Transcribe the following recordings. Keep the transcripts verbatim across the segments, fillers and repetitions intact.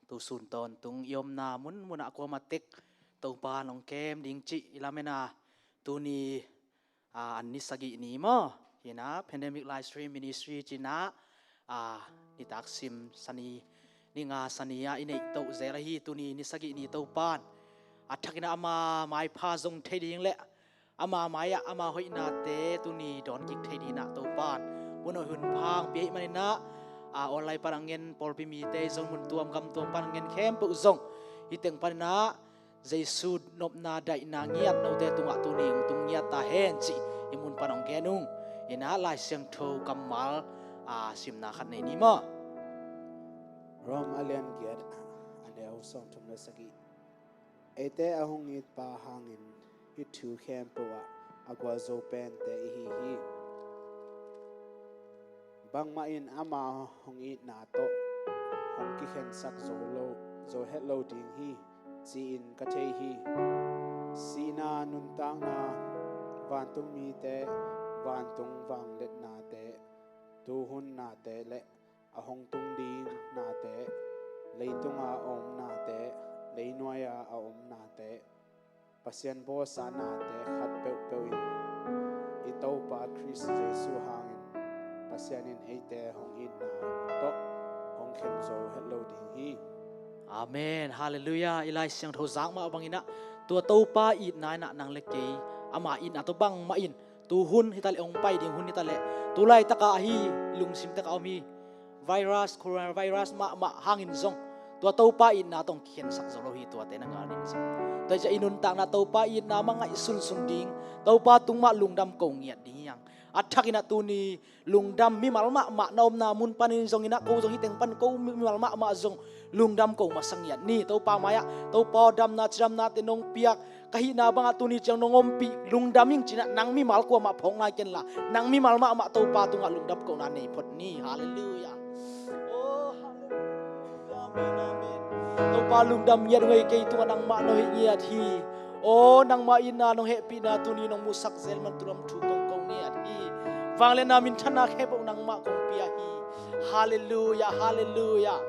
tu sun tawntung i omna munmunah kuamah tek Topa nong kem ding cih i lamen a, tuni a, an ni sagih ni maw? Hi-in ah Pandemic Live Stream Ministry ci-in ah, a, nitak sim sani, ni nga sani ah i neih toh zel ahi. Tuni ni sagih ni Topa'n a thakin ah ama maipha zong thei ding le ama mai-ah ama hoihnate tuni dawn kik thei dingin ah Topa'n hun hoih hun pha hong pia ahih manin ah, a, online pan a ngen pawlpi mite zong mun tuam gam tuam pan a ngen khempeuh zong hih teng panin ah Jesu nopna daihna ngiat note tungah tuni hong tung ngiat ta hen cih i mun pan hong gen ung. Hi-in ah Lai Siangtho kammal, a, simna khat nei ni maw? Rom a lian giat, a neu sawmthum le sagih. Eite a hong it pa hangin hih thu khempeuh ah a gualzo pente ihi hi. Bangmah in ama hong itna tawh hong kikhensak zo lo, zo het lo ding hi, ci-in ka thei hi. Sihna, nuntakna, vantung mite, vantung vangliatnate, tuhun nate le a hong tung ding nate, leitunga a om nate, leinuai-a a om nate, Pasian bawlsa nate khat peuhpeuh in i Topa Khrist Jesu hangin Pasian in eite hong itna tawh hong khen zo het lo ding hi. Amen. Halleluiah. I Lai Siangtho zak mah bangin ah tua Topa itna in ah nang le kei ama itna tawh bangmah in tuhun hi ta leh, hong pai ding hun hi ta leh, tu laitak a ahi, lungsim tak a om hi virus, coronavirus mahmah hangin zong tua Topa itna tawh hong kikhensak zo lo hi, tuate na ngal ding zong. Tua hi ciang i nuntakna Topa itna mah ngaih sunsun ding, Topa tung mah lungdam ko ngiat ding hi hang. A thakin ah tuni lungdam mimal mahmah na omna mun panin zongin ah, ko zong hih teng pan ko mimal mahmah zong lungdam ko masa ngiat ni. Topa mai-ah, Topa aw, damna cidamnate nong piak ka hihna bangah tuni ciang nong ompih, lungdam ing ci-in ah nang mimal kuamah phawk nai ken la, nang mimal mahmah Topa tungah lungdam kohna nei phot ni. Halleluiah. Oh, halleluiah. Amen, amen. Topa lungdam ngiat ung ei, kei tungah nangmah na hoih ngiat hi. Aw, nangmah itna nong hehpihna tuni nong musak zel man tu lam thu kong ko ngiat hi. Vangliatna minthanna khempeuh nangmah kong pia hi. Halleluiah, halleluiah.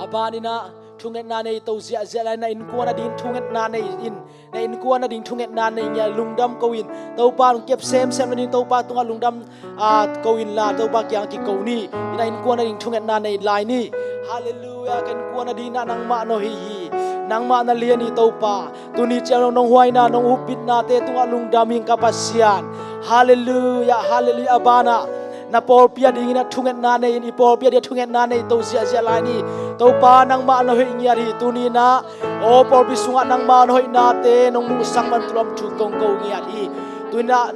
A banin ah thungetna nei to ziahziah lai, na innkuan a ding thungetna nei in, na innkuan a ding thungetna nei ngiat, lungdam ko in. Topa hong kep semsem nading, Topa tungah lungdam, a, ko in la, Topa kiang kiko ni. Na innkuan a ding thungetna nei lai ni. Halleluiah. Ka innkuan a ding ah nangmah na hoih hi. Nangmah na lian hi Topa. Tuni ciang nong huaina, nong upbitnate tungah lungdam ing ka Pasian. Halleluiah, halleluiah. A banah na pawlpi a dingin ah thungetna nei in, i pawlpi a ding ah thungetna nei to ziahziah lai ni. Topa nangmah na hoih ngiat hi. Tuni-in ah, aw, pawlpi sungah nangmah na hoihnate nong muhsak man tu lam thu kong ko ngiat hi. Tuni-in ah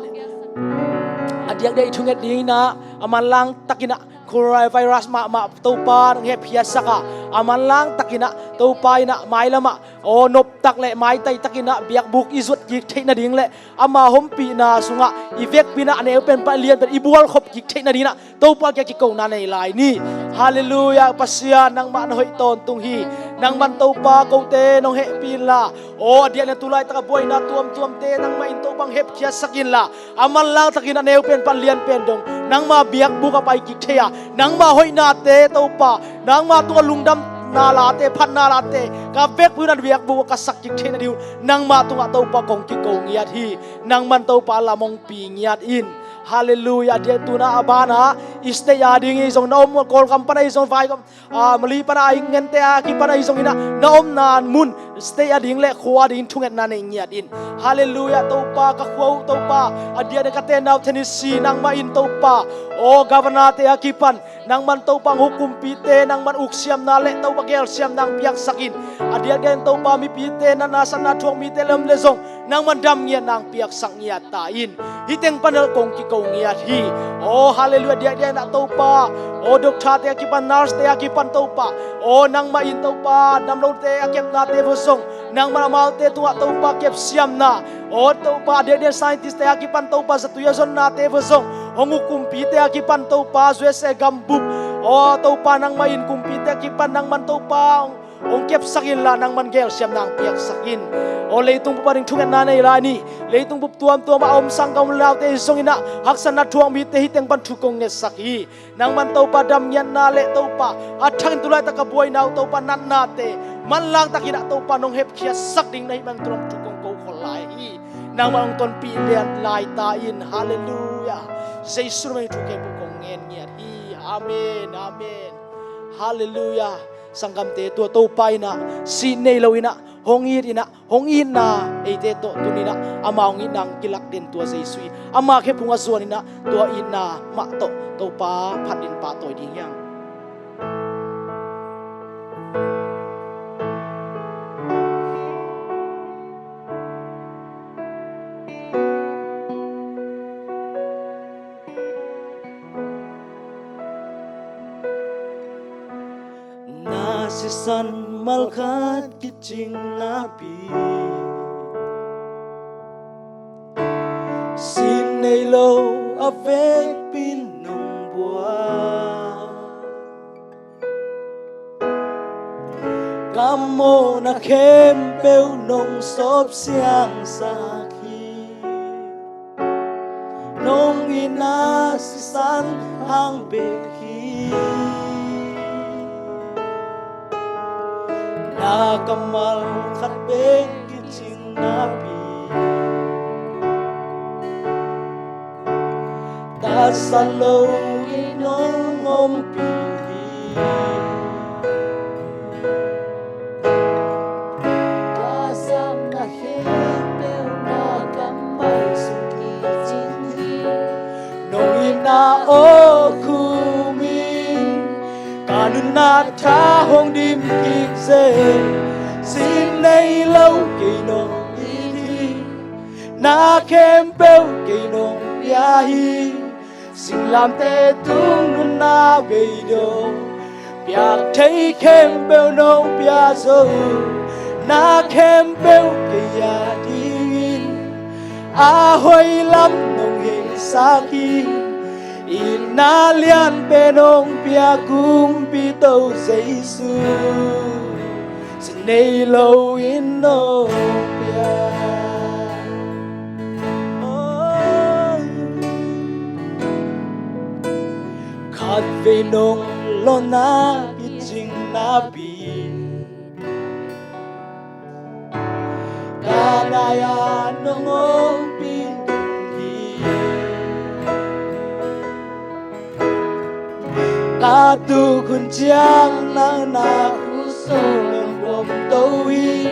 a diakdiak i thunget dingin ah a manlang takin ah coronavirus mahmah Topa nong hehphiatsak a, a manlang takin ah Topa in ah mailam ah, aw, noptak le maitai takin ah biakbuk i zuat kik theih nading le ama ompihna sungah i vekpi-in ah a neu pen pan lian pen i bualkhop kik theih nadingin ah Topa kiang kikona nei lai ni. Halleluiah. Pasian nangmah na hoih tawntung hi. Nangman Topa kote nong hehpih inla, aw, a diakdiak tu laitak a buaina tuamtuamte nangmah in Topa hong hepkhiatsak inla, a manlang takin a neu pen pan lian pen dong nangma biakbuk ah pai kik thei a, nangma hoihnate Topa, nangma tungah lungdamna late, phatna late ka vekpi-in a biakbuk ah ka sak kik theih nading un nangma tungah Topa kong kiko ngiat hi. Nangman Topa lam hong pi ngiat in. Halleluiah. A diak tu-in ah a banah i state a ding hi zong, na om Kawlgam pan ahi zong, vaigam, a, Mali pan a, a ingente a kipan ahi zongin ah na omna mun state a ding le khua a ding thungetna nei ngiat in. Halleluiah. Topa ka khua uh Topa, a diakdiak ka tenna uh Tennessee nangmah in Topa, aw, governor-te a kipan nangman Topa hong hukumpihte nangman uksiamna le Topa gelsiamna hong piaksak in. A diakdiak in Topa mipite, natna satna thuak mite le om le zong nangman dam ngiatna hong piaksak ngiat ta in. Hih teng pan kong kiko ngiat hi. Aw, halleluiah. A diakdiak in ah Topa, aw, doctor-te a kipan, nurse-te a kipan Topa, aw, nangmah in Topa damlote a kepnate va zong nangman amaute tungah Topa kepsiamna, aw Topa, a diakdiak in scientist-te a kipan Topa zatui a zonnate va zong, hong hukumpihte a kipan Topa, U S A gambup, aw Topa, nangmah in kumpite a kipan nangman Topa hong, hong kepsak inla nangman gelsiamna hong piaksak in. Aw leitung bup a ding thungetna nei lai ni. Leitung bup tuamtuam a om sanggam u le naute zong in ah haksatna thuak mite hih teng pan thu kong ngetsak hi. Nangman Topa dam ngiatna le Topa a thangin tu laitak a buaina uh Topa natnate manlang takin ah Topa nong hepkhiatsak ding na hih man tu dong thu kong ko khol lai hi. Nangman hong tonpih lian lai ta in. Halleluiah. Jesu min thu kei bu kong ngen ngiat hi. Amen, amen. Halleluiah. Sanggamte, tua Topa in ah sih nei lo in ah hong it in ah hong itna eite tawh tuni in ah ama hong itna hong kilak den tua Jesu hi. Ama khephung a zuan in ah tua itna mah tawh Topa phat in pahtawi ding hi hang. Na sisan malkhat kicing napi, sin nei lo a vekpi nong buak. Ka mawhna khempeuh nong sawp siangsak hi. Nong itna sisan hang bek hi. Na kammal khat bek kicing napi, tasat lo in nong ompih hi. Ka sapna khempeuh na kammal sung kicing hi. Nong itna aw khum in ka nunna tha hong dim kik zen. Sin nei lo kei nong it hi. Na khempeuh kei nong pia hi. Singlamteh tung nunna beidong piak thei khempeuh nong pia zo. Na khempeuh kei a dingin a hoih lam nong heisak hi. Itna lianpen nong pia Kumpipa Topa Jesu. Sin nei lo in nong pia. Oh. Khatvei nong lawhna kicing napi, ka nai-ah nong ompih hi. Ka tuk hun ciang nang na khutsung nong pom to hi.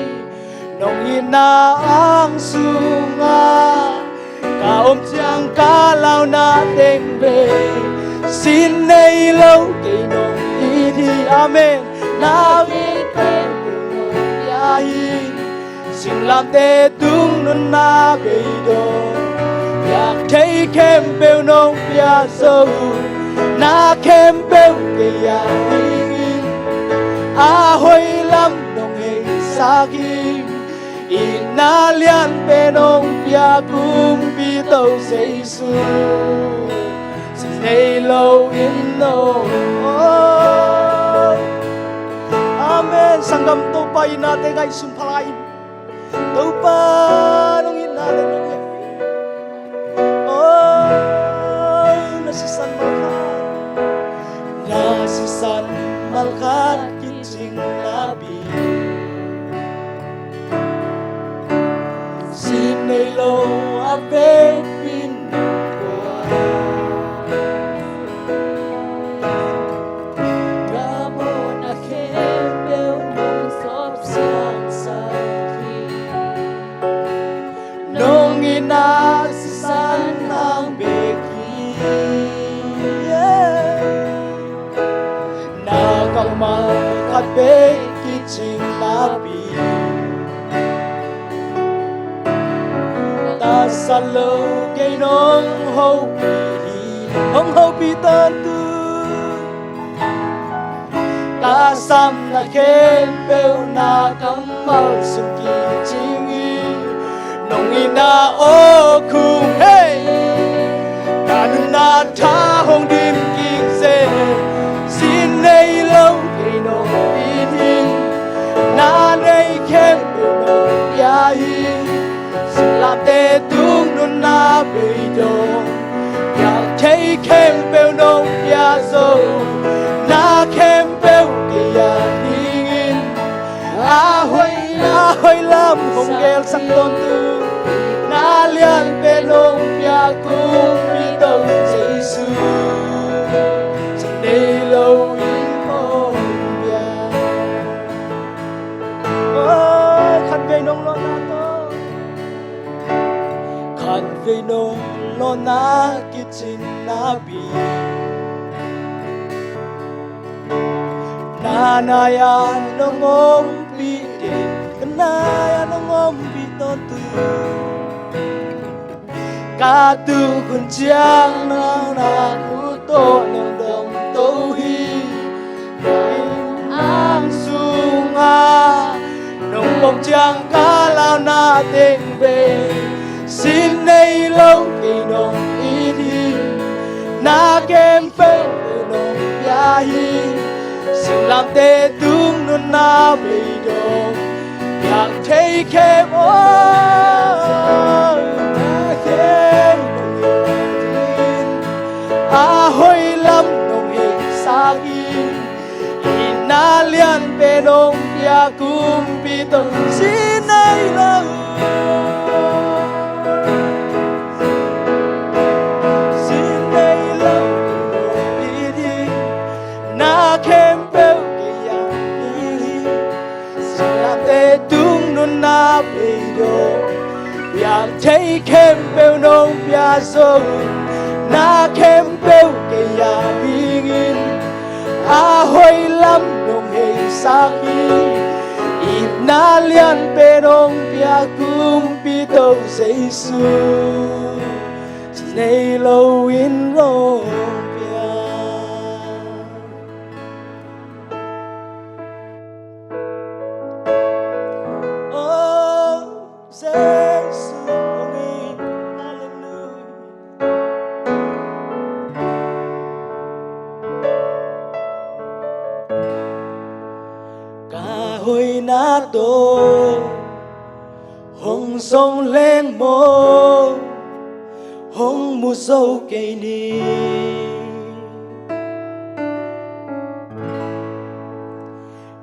Nong itna ang sungah ka om ciang ka launa teng vei. Sin nei lo kei nong it hi. Amen. Na vei kei nong pia hi. Singlamteh tung nunna beidong piak thei khempeuh nong pia zo. Na khempeuh kei a dingin a hoih lam nong heisak hi. Itna lianpen nong pia Kumpipa Topa Jesu. Sin nei lo in nong. Amen. Sanggam, Topa itnate ngaihsun pha lai in. Topa nong itna le nong hehpihna. Oh, na sisan malkhat, na sisan malkhat kicing napi, sin nei lo a vekpi nong buak. Ka mawhna khempeuh nong sawp siangsak hi. Nong itna sisan hang bek hi. Yeah. Na kammal khat bek kicing napi, tasat lo kei nong hopih hi. Hong hopih tawntung. Ka sapna khempeuh na kammal sung kicing hi. Nong itna aw khum, hey. Ka nunna tha hong dim kik zen. Sin nei lo kei nong it hi. Na nei khempeuh nong pia hi. beidong, piak thei khempeuh nong pia zo, na khempeuh kei a dingin, a hoih, a hoih lam hong gelsak tawntung, na lianpen nong pia kumpi Topa Jesu, sa nei lo in hong pia. Oh, khatvei nong lawhna tawh, khatvei nong lawhna kicin napi, na nai-a nong ompih in, ka nai-a nong ompih tawntung. Ka tuk hun ciang nang na khut tawh nong dong to hi. Ka inn ang sungah nong pom ciang ka launa teng vei, sin nei lo kei nong it hi. Na khempeuh nong pia hi. Singlamteh tung nunna beidong, piak thei khempeuh, oh, na khempeuh, a hoih lam nong heisak hi. Itna lianpen nong pia kumpi Topa, sin nei lo, sin nei lo nong it hi. Na khempeuh kei a dingin, singlamteh tung nunna beidong, piak thei khempeuh nong pia zo, na khempeuh kei a dingin, a hoih lam nong heisak hi. Itna lianpen nong pia kumpi Topa Jesu, sin nei lo in hong pia. Oh, Jesu, hong it, hallelujah. Ka hoihna tawh hong zong leng maw, hong mu zo kei ni.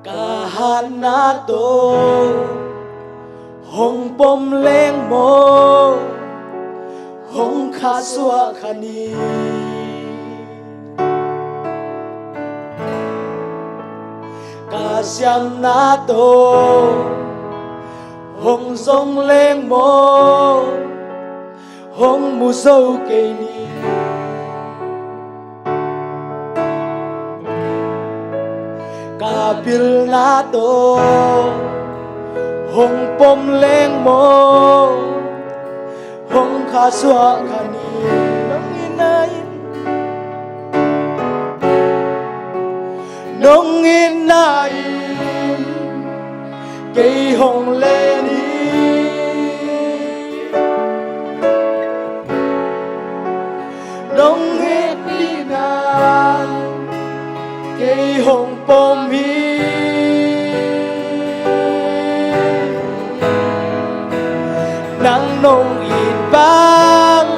Ka hatna tawh hong pom leng maw, hong khahsuah kha ni. Ka siamna tawh hong zong leng maw, hong mu zo kei ni. Ka pilna tawh hong pom leng maw, hong khahsuah kha ni. Nong itna in, nong itna in kei hong len hi. Nong hehpihna in kei hong pom hi. Nang nong it bang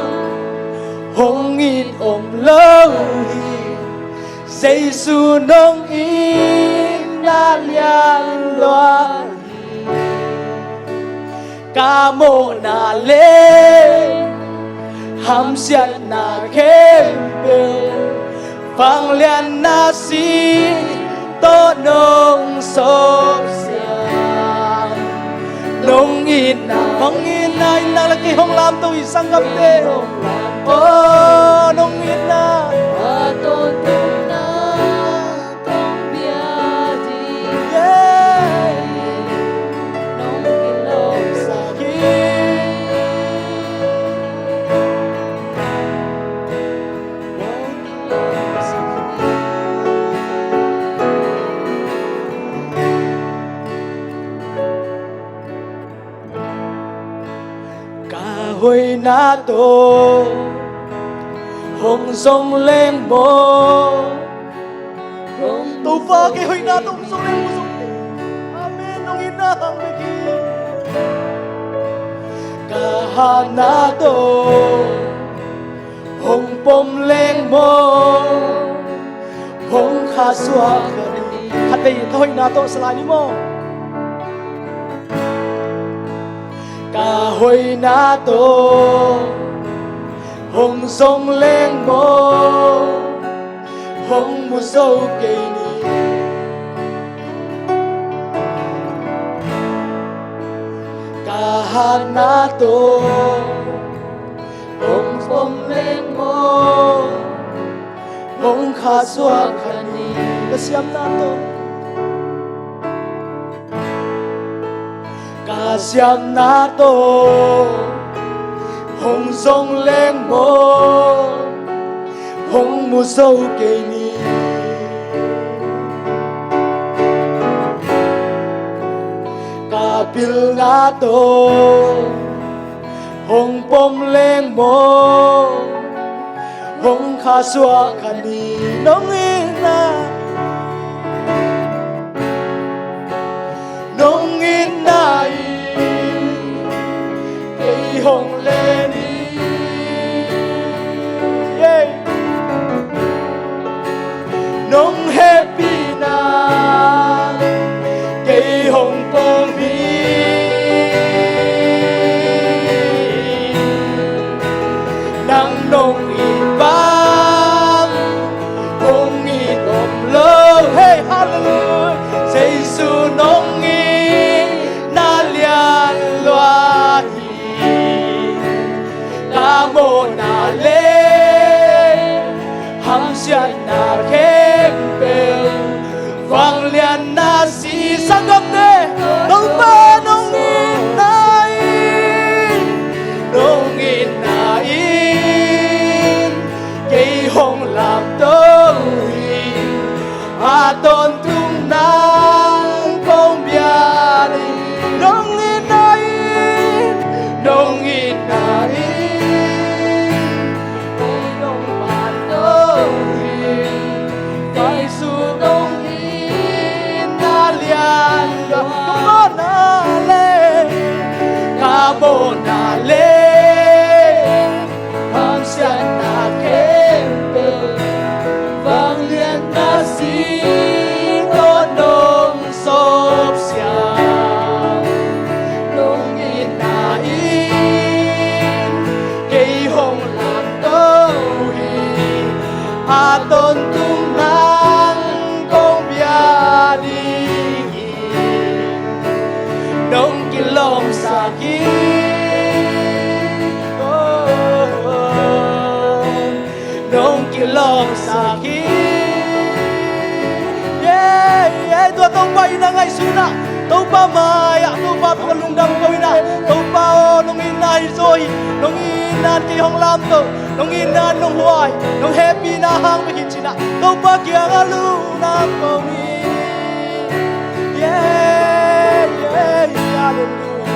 hong it om lo hi. Jesu nong itna lian lua hi. Ka mawhna le hamsiatna khempeuh, vangliatna sin tawh nong sawpsiat. Nong itna, nong itna in nang le kei hong lamto hi, sanggamte. Oh, nong itna. Ka hoihna tawh hong zong leng maw. Topa, kei hoihna tawh hong zong leng maw, zong leng. Amen. Nong itna hang bek hi. Ka Hatna tawh hong pom leng maw, hong khahsuah kha ni. Khatvei ka hoihna tawh sa lai ni maw? Ka hoihna tawh hong zong leng maw, hong mu zo kei ni. Ka hatna tawh hong pom leng maw, hong khahsuah kha ni. Ka siamna tawh, ka siamna tawh hong zong leng maw, hong mu zo kei ni. Ka pilna tawh hong pom leng maw, hong khahsuah kha ni. Nong itna, nong itna in kei hong len hi. Yeah. Nong hehpihna kei hong pom hi. Nang nong it bang hong it om lo. Hey, hallelujah. Jesu nong itna lian lua hi. Ka mawhna le hamsiatna khempeuh vangliatna si. Sanggamte, Topa nong itna in, nong itna in kei hong lamto hi. A tawntung nang kong bia ding. Nong itna in, nong itna in kei nong phatto hi. Jesu nong itna lian lua. Ka mawhna le, ka mawhna le hamsiatna khempeuh vangliatna si. Tawh nong sawpsiam, nong itna in kei hong lamto hi. A tawntung nang kong bia ding hi. Nong kilawmsak hi. Oh, oh. Nong kilawmsak hi. Yeah, yeah. Tua Topa in a ngaihsun in ah, Topa mai-ah, Topa tungah lungdam ko in ah, Topa aw, nong itna hi zaw hi. Nong itna in kei hong lamto, nong itna in nong huai, nong hehpihna hang bek hi ci-in ah Topa kiangah lungdam ko hi. Yeah, yeah, hallelujah.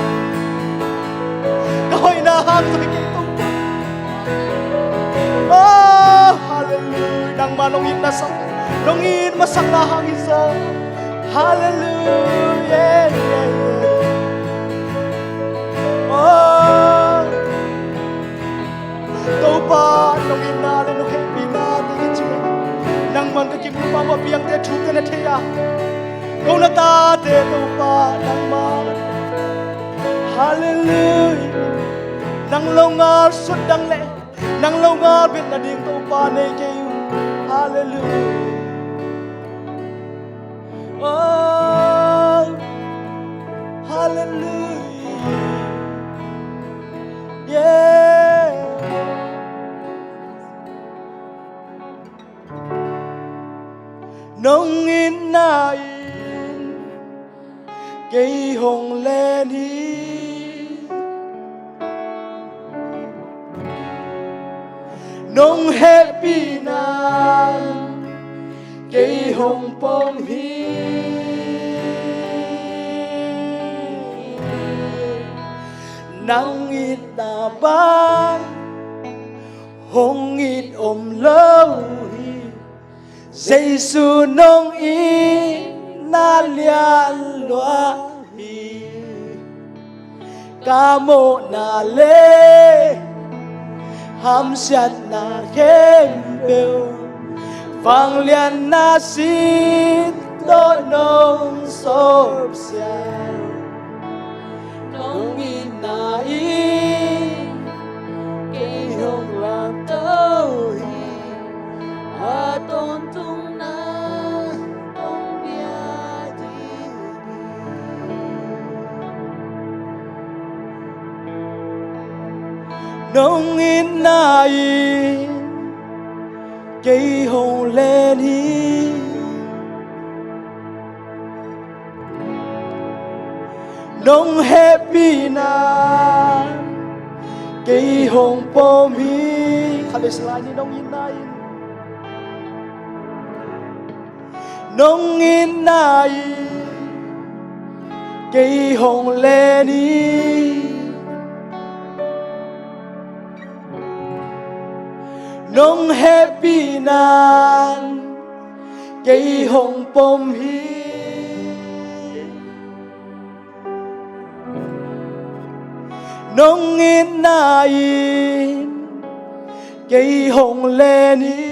Ka hoihna hang zaw hi kei Topa. Oh, hallelujah. Nangmah nong it masak, nong it masakna hang hi zaw. Hallelujah, yeah, yeah, yeah. Oh, Topa, nong itna le nong hehpihna te hi ci-in ah, nangman ka kimuh pah uh a piangte thute na thei a, ko na tate Topa nangmah. Hallelujah. Nang longal sutdang le nang longal bet nading Topa nei kei un. Hallelujah. Oh, hallelujah. Yeah. Nong itna in kei hong len hi. Nong hehpihna in kei hong pom hi. Nang itna bang hong it om lo hi. Jesu nong itna lian lua hi. Ka mawhna le hamsiatna khempeuh, vangliatna sin tawh nong sawpsiang. Nong itna in kei hong lamto hi, a tawntungna kong bia ding hi. Nong itna in kei hong len hi. Nong hehpihna kei hong pom hi. Khat vei sa lai ni. Nong itna in, nong itna in kei hong len hi. Nong hehpihna in kei hong pom hi. Nong itna in kei hong len hi.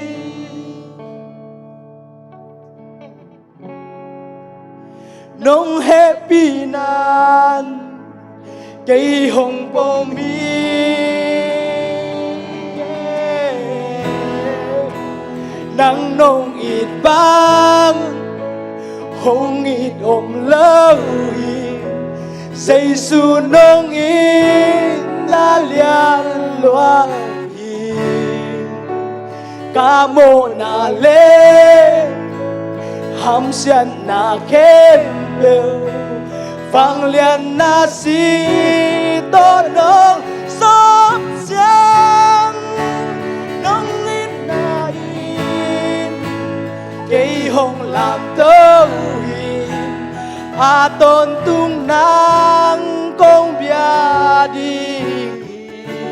Nong hehpihna in kei hong pom hi. Nang nong it bang hong it om lo hi. Jesu nong itna lian lua hi. Ka mawhna le hamsiatna khempeuh, vangliatna sin tawh nong sawpsiang. Nong itna in kei hong lamto hi, a tawntung nang kong bia ding hi.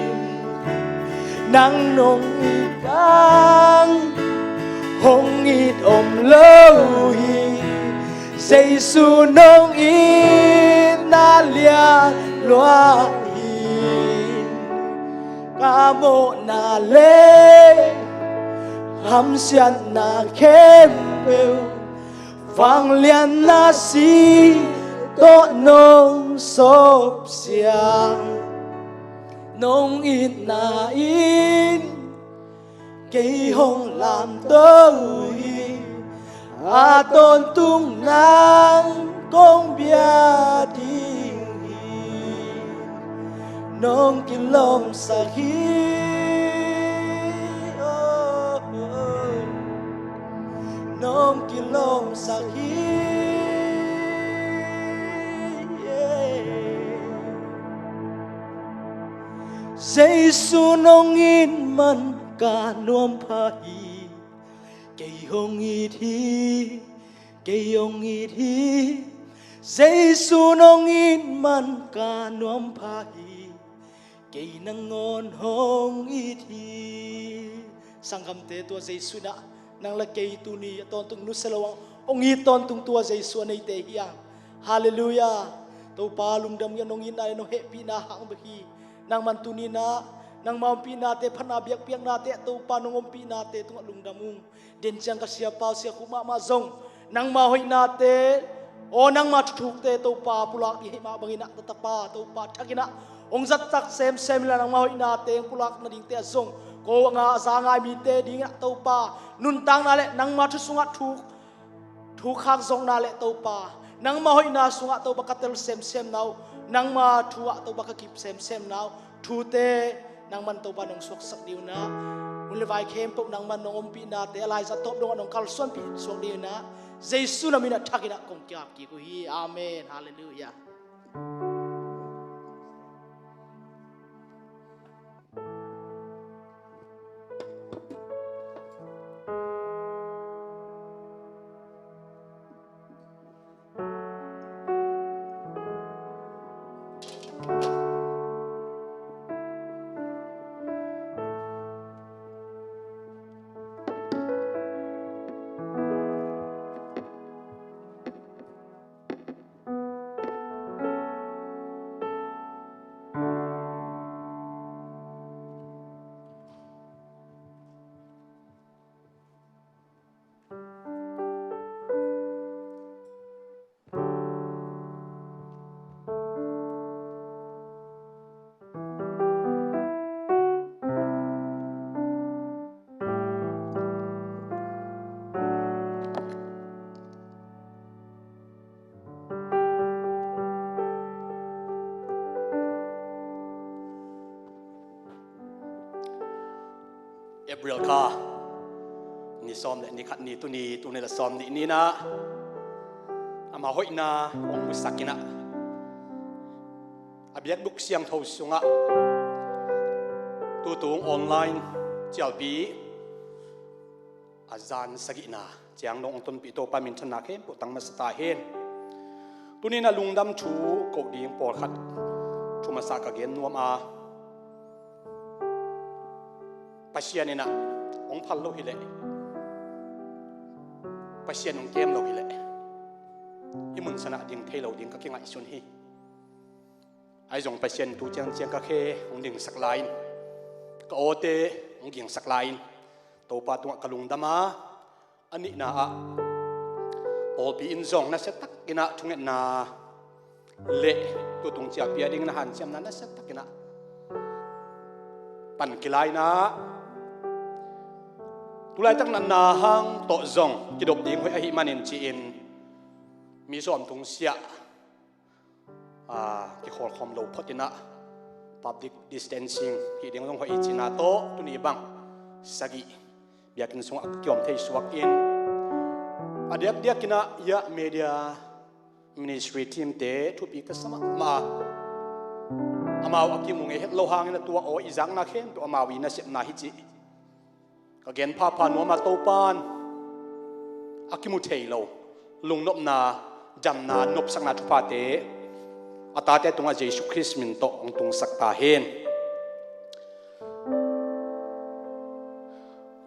Nang nong it bang hong it om lo hi. Jesu nong itna lian lua hi. Ka mawhna le hamsiatna khempeuh, vangliatna sin tawh nong sawpsiang. Nong itna in kei hong lamto hi, a tawntung nang kong bia ding hi. Nong kilawmsak hi, oh, oh. Nong kilawmsak hi, yeah. Jesu nong it man ka nuam pha hi. Kei hong it hi, kei hong it hi. Jesu nong it man ka nuam pha hi. Kei nangawn hong it hi. Sanggamte, tua Jesu in ah nang le kei tuni a tawntung nusia lo hong it tawntung tua Jesu a neite hi hang. Halleluiah. Topa, lungdam ing, nong itna le nong hehpihna hang bek hi. Nangman tuni in ah nangma ompihnate, phatna biakpiaknate Topa, nong ompihnate tungah lungdam ung. Den ciang ka siapa, Sia Khup mahmah zong nangma hoihnate, aw, nangma thuthukte Topa pulak ding ahih mah bangin ah, Tapa Topa, thak in ah hong zat tak semsem inla, nangma hoihnate hong pulak nadingte ah zong, ko a nga a za ngai mite dingin ah Topa, nuntakna le nangma thu sungah thuk, thuk khak zawkna le Topa, nangma hoihna sungah Topa ka tel semsem na uh, nangma thu ah Topa ka kip semsem na uh, thute nangman Topa nong suaksak ding un ah, hun le vai khempeuh nangman nong ompihnate a laizat tawp dongah nong kalsuanpih suak ding un ah, Jesu na min ah thak in ah kong ki-ap kik uh hi. Amen. Halleluiah. April kha ni sawm le ni khat ni, tuni, tuni le sawm nih ni-in ah ama hoihna hong musak in ah, a biakbuk siangtho sungah tutung online cialpi a zan sagihna ciang nong hong tonpih Topa minthanna khempeuh tang masa ta hen. Tuni-in ah lungdam thu koh ding pawlkhat thu masa ka gen nuam a, Pasian in ah hong phal lo hileh, Pasian hong kem lo hileh, hih mun san ah ding thei lo ding ka kingaihsun hi. Ahi zong Pasian in tu ciangciang ka khe hong dingsak lai-in, ka awte hong gingsak lai-in, Topa tungah ka lungdam a, a nihna ah pawlpi in zong nasia takin ah thungetna le tutung cialpi a dingin a hanciamna nasia takin ah pan kila-in ah, tu laitak natna hang tawh zong kidop ding hoih ahih manin ci-in mi sawm tung siah, a, kikhawlkhawm lo phot in ah public distancing hih ding zong hoih hi cihna tawh tuni bang sagih biakinn sungah kiom thei suak in, a diakdiakin ah, ya, media ministry team-te thupi ka sa mahmah a, amau a kimu ngei het lo hangin ah tua aw i zakna khempeuh amau i nasepna hi cih ka gen phapha nuam a, Topa in a kimu thei lo lungnopna, damna, nopsakna thuphate a tate tungah Jesu Khrist min tawh hong tungsak ta hen.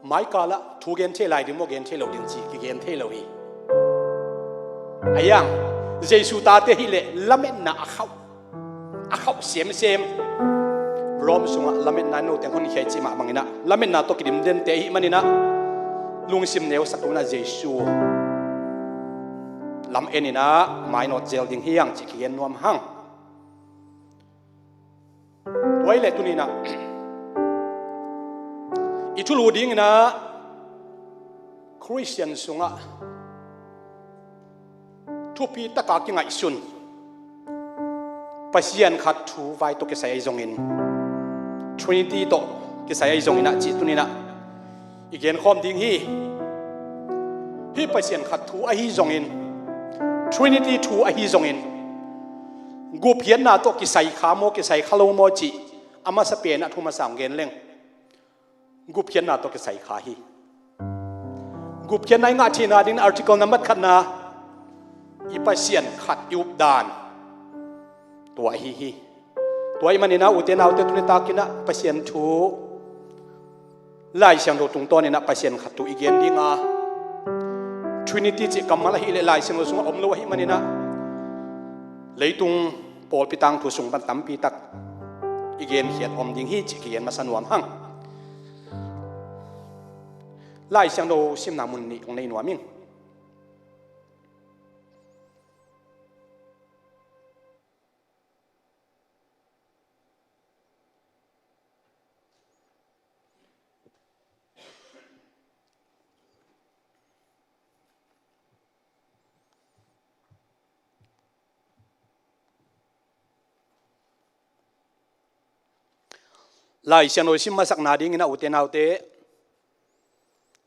Mai kalah thu gen thei lai ding maw, gen thei lo ding cih kigen thei lo hi. A yang, Jesu tate hileh lametna a khauh, a khauh semsem. Rome sungah lametna in note hong honkhia cih mah bangin ah lametna tawh kidim dente ahih manin ah lungsim neusak lo-in ah Jesu lam en in ah mainawt zel ding hi hang cih kigen nuam hang. Tua hileh tuni-in ah i thulu dingin ah Khristian sungah thupi taka kingaihsun Pasian khat thu vai tawh kisai ahi zongin, Trinity tawh kisai ahi zongin ah cih tuni-in ah i genkhawm ding hi. Hih Pasian khat thu ahi zongin, Trinity thu ahi zongin, gupkhiatna tawh kisai kha maw, kisai kha lo maw cih a masa pen ah thu masa hong gen leng. Gupkhiatna tawh kisai kha hi. Gupkhiatna i ngah theihna dingin article nambat khatna, i Pasian khat i updan, tua ahi hi. Tua ahih manin ah ute naute, tuni takin ah Pasian thu Lai Siangtho tungtawnin ah Pasian khat thu i gen ding a, Trinity cih kammal ahih leh Lai Siangtho sungah om lo ahih manin ah leitung pawlpi tangthu sung pan tampi tak i genkhiat om ding hi cih kigen masa nuam hang. Lai Siangtho simna mun nih kong nei nuam ing. Lai Siangtho sim masakna dingin ah ute naute,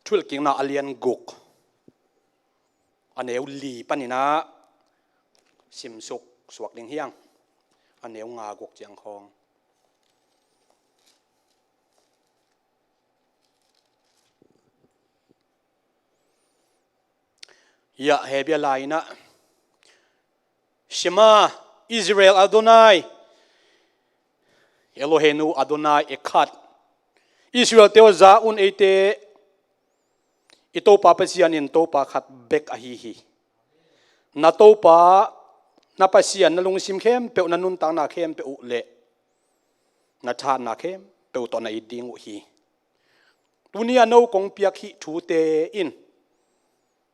Thuhilhkikna a lian guk, a neu li panin ah simsuk suak ding hi hang. A neu nga guk ciang khawng. Hiah Hebru lai-in ah, Shema Israel Adonai Eloheinu Adonai Echad. Israel-te aw, za un, eite i Topa Pasian in Topa khat bek ahi hi. Na Topa, na Pasian, na lungsim khempeuh, na nuntakna khempeuh uh leh na thahatna khempeuh tawh na it ding uh hi. Tuni a no kong piak hih thute in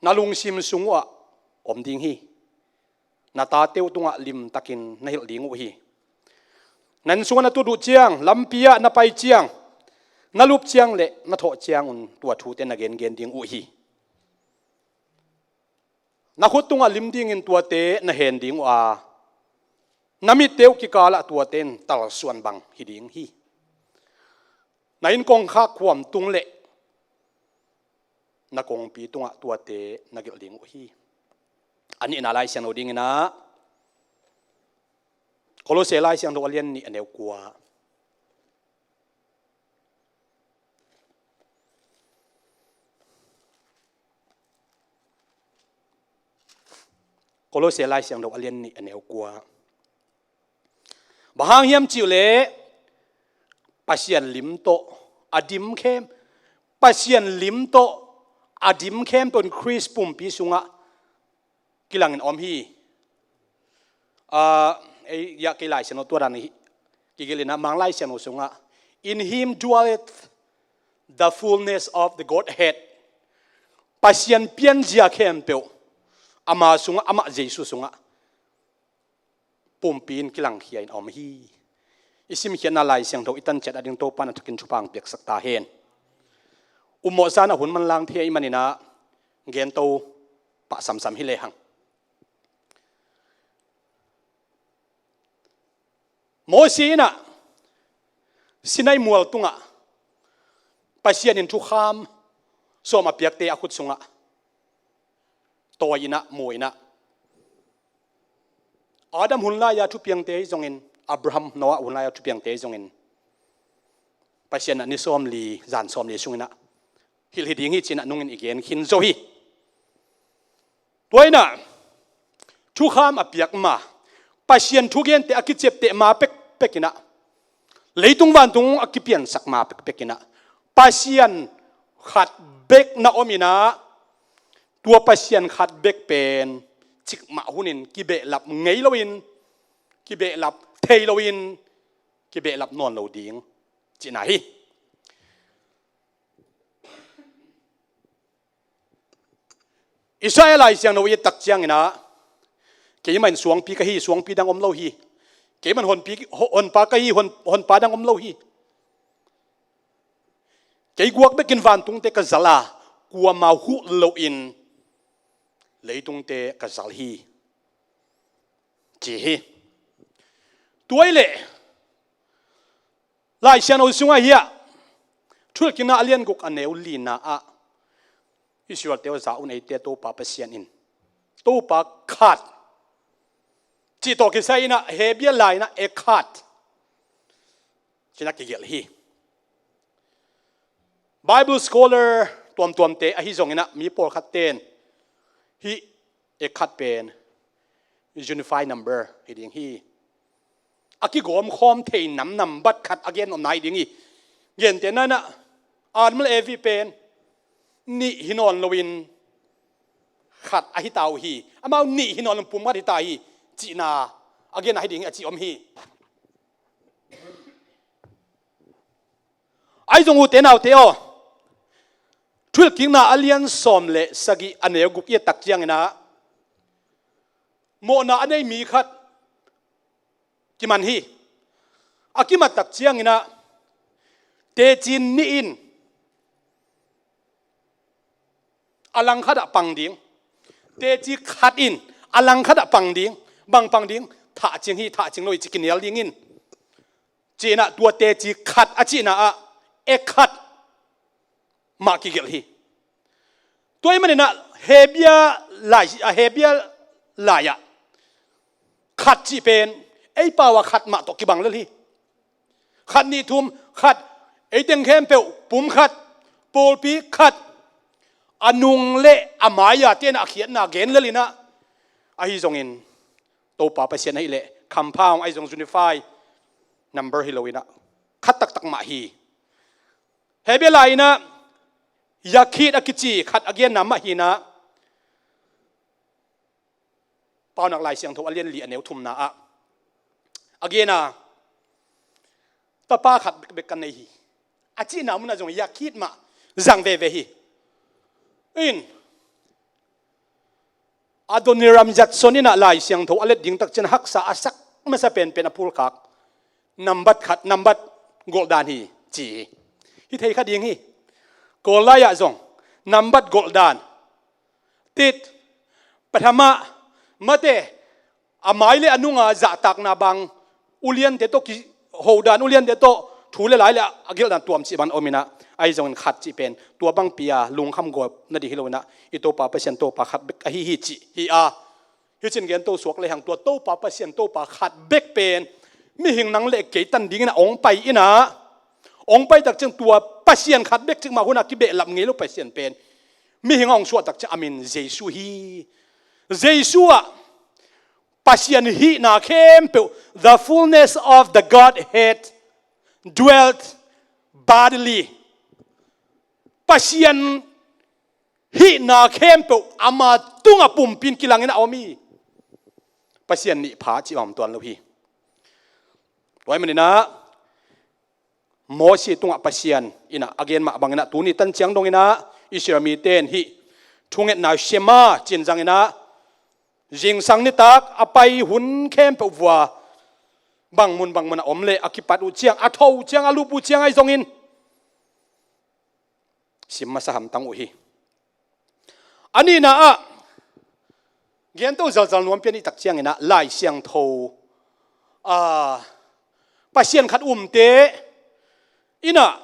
na lungsim sung uhah om ding hi. Na tate uh tungah limtakin na hilh ding uh hi. Na inn sungah na tut uh ciang, lampi ah na pai ciang, na lup ciang le na thawh ciangun tua thute na gengen ding uh hi. Na khut tungah lim dingin tuate na hen ding uh a, na mitte uh kikalah tuate in talsuan bang hi ding hi. Na inn kongkhak huam tung le na kongpi tungah tuate na gelh ding uh hi. A nihna Lai Siangtho dingin ah Kolose Lai Siangtho a lian nih a neu kua. Kolose Lai Siangtho a lian nih a neu kua. Bang hang hiam cih uh leh Pasian lim tawh a dim khem, Pasian lim tawh a dim khempeuh in Khrist pumpi sungah kilangin om hi. Ah, ei, ya, kei Lai Siangtho tua dan hi. Kigelh in ah Mang Lai Siangtho sungah, "In him dwelleth the fullness of the Godhead." Pasian pianzia khempeuh ama sungah, amah Jesu sungah pumpi in kilangkhia in a om hi. I simkhiatna Lai Siangtho i tan ciat a ding Topa in a thakin thupha hong piaksak ta hen. Upmawh zan a hun manlang thei ahih manin ah gen to pah samsam hi lehang. Mosi in ah Sinai mual tungah Pasian in thukham sawm a piakte a khut sungah tawi in ah, mu in ah, Adam hun lai-a thupiangte hi zongin, Abraham, Noah hun lai-a thupiangte hi zongin, Pasian in ah ni sawmli, zan sawmli sungin ah hilh hi ding hi ci-in ah nungin i gen khin zo hi. Tua in ah thukham a piak ma, Pasian thugente a kiciapteh ma pekpek in ah, leitung vantung a kipiansak ma pekpek in ah, Pasian khat bek na om in ah, tua Pasian khat bek pen cikmah hunin kibehlap ngei loin, kibehlap thei loin, kibehlap nawn lo ding cihna hi. Isaiah Lai Siangtho i et tak ciangin ah, "Keimah in suangpi ka hi, suangpi dang om lo hi. Keimah in honpi, ho-, honpa ka hi, hon, honpa dang om lo hi. Kei guak bekin vantungte ka zal a, kuamah huh loin leitungte ka zal hi," ci hi. Tua hi leh Lai Siangtho sungah hiah Thuhilhkikna a lian guk a neu lina ah Israel-te aw, za un, eite Topa Pasian in, Topa khat cih tawh kisai in ah Hebrew lai in ah Echad ci-in ah kigelh hi. Bible scholar tuamtuamte ahi zongin ah mi pawlkhatte in hih Echad pen unified number hi ding hi. A kigawmkhawm thei nam, nambat khat a gen nopna hi ding hi. Gentehna in ah Adam le Evi pen nih hi nawn loin khat ahi ta uh hi. Amau nih hi nawn loin pum khat hi ta hi cihna a genna hi ding hi a ci om hi. Ahi zong ute naute aw, Thuhilhkikna a lian sawm le sagih a neu guk i et tak ciangin ah mawhna a nei mi khat kiman hi. A kimat tak ciangin ah teci nih in a langkhat ah pang ding, teci khat in a langkhat ah pang ding. Bang pang ding? Thahcing hi, thahcing lo hi ci kinial dingin, ci-in ah tua teci khat a cihna ah Echad mah kigelh hi. Tua ahih manin ah Hebrew lai, a Hebrew lai-ah khat cih pen ei pau ah khat mah tawh kibang lel hi. Khat, nih, thum, khat, ei teng khempeuh pum khat, pawlpi khat, a nung le a mai-a te in ah a khiatna gen lel in ah, ahi zongin Topa Pasian ahih leh compound, ahi zong unified number hi lo in ah khat taktak mah hi. Hebrew lai in ah Yachid a kici khat a genna mah hi in ah, Paunak Lai Siangtho a lian li a neu thumna ah a gen a, tapa khat bekbek ka nei hi a cihna munah zong Yachid mah zang veve hi. In Adoniram Judson in ah Lai Siangtho a let ding tak ciang haksa a sak masa penpen a phulkhak nambat khat, nambat golhdan hi ci hi. Hi thei kha ding hi. Kawl lai-ah zong nambat golhdan, tit, pathama, mate, a mai le a nunga zahtakna bang, uliante tawh kihodan, uliante tawh thu le lai le a gelhdan tuam cih bang om in ah, Ahi zongin khat cih pen tua bangpi a lungkham gawp nading hi lo in ah, i Topa Pasian Topa khat bek ahi hi cih hi a, hih cin gen to suak lehang tua Topa Pasian Topa khat bek pen mihing nang le kei tan dingin ah hong pai in ah, hong pai tak ciang tua Pasian khat bek cikmah hun a kibehlap ngei lo Pasian pen mihing a hong suah tak ciang a min Jesu hi. Jesu ah Pasian hihna khempeuh, the fullness of the Godhead dwelt bodily. Pasian hihna khempeuh ama tungah pumpi in kilangin a om hi. Pasian nih pha cih bang om tuan lo hi. Tua ahih manin ah Mosi tungah Pasian in ah a gen mah bangin ah tuni tan ciang dongin ah Israel mite in hih thungetna Shema cih zangin ah zingsang nitak a pai hun khempeuh vua bang mun bang mun a om leh a kipat uh ciang, a tho uh ciang, a lup uh ciang ahi zongin sim masa hamtang uh hi. A nihna ah gen to zalzal nuam pian i tak ciangin ah Lai Siangtho, ah, Pasian khat umte in ah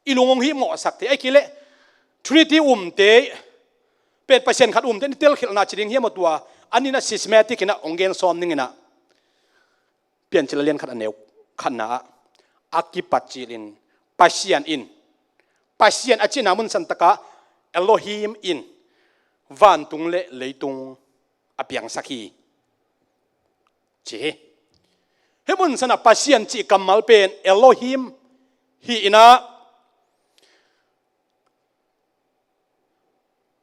i lung hong hihmawhsak thei, ahih kei leh Trinity umte pen Pasian khat umte in i telkhialhna ci ding hiam aw, tua a nihna systematic in ah hong gen sawm ning in ah Piancil a lian khat a neu khatna ah a kipat cilin Pasian in, Pasian a cihna mun santak ah Elohim in vantung le leitung a piangsak hi ci hi. Hih mun san ah Pasian cih kammal pen Elohim hi in ah,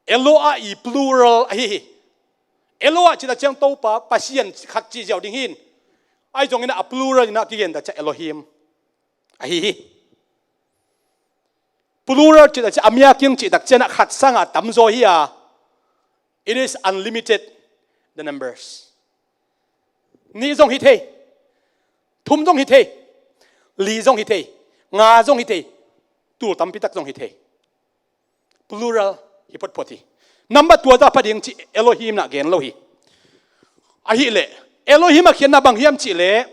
Eloah i plural ahi hi. Eloah cih tak ciang Topa Pasian khat cih ziau ding hi in, ahi zongin ah a plural in ah kigen tak ciang Elohim ahi hi. Plural cih tak ciang, a miaking cih tak ciang ah khat sangah tamzaw hi a, it is unlimited, the numbers. Nih zong hi thei, thum zong hi thei, li zong hi thei, nga zong hi thei, tul tampi tak zong hi thei. Plural hi photphot hi. Number tua za pha ding cih Elohim in ah gen lo hi. Ahih leh Elohim a khiatna bang hiam cih leh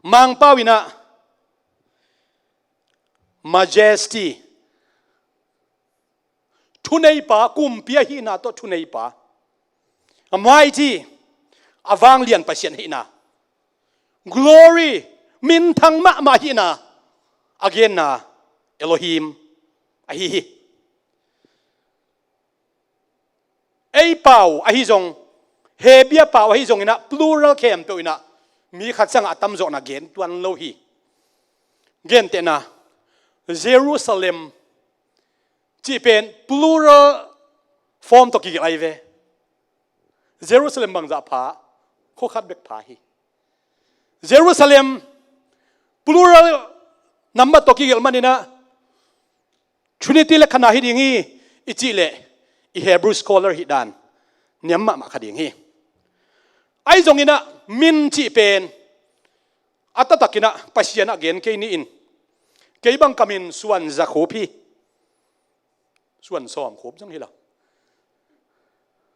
Mangpau in ah majesty, thuneipa, kumpi ahihna tawh thuneipa, a mighty, a vanglian Pasian ahihna, glory, minthang mahmah ahihna a genna Elohim ahi hi. Ei pau ahi zong, Hebrew pau ahi zongin ah plural khempeuh in ah mi khat sangah a tamzawhna gen tuan lo hi. Gentehna, Jerusalem cih pen plural form tawh kigelh ahi ve. Jerusalem bangzah pha, khua khat bek pha hi. Jerusalem plural number tawh kigelh manin ah Trinity le khatna hi ding hi i cih leh i Hebrew scholar hih dan niam mahmah kha ding hi. Ahi zongin ah min cih pen a taktakin ah Pasian ah gen kei ni in, kei bang ka min Suan Za Khup hi. Suan Sawm Khup zong hi lo,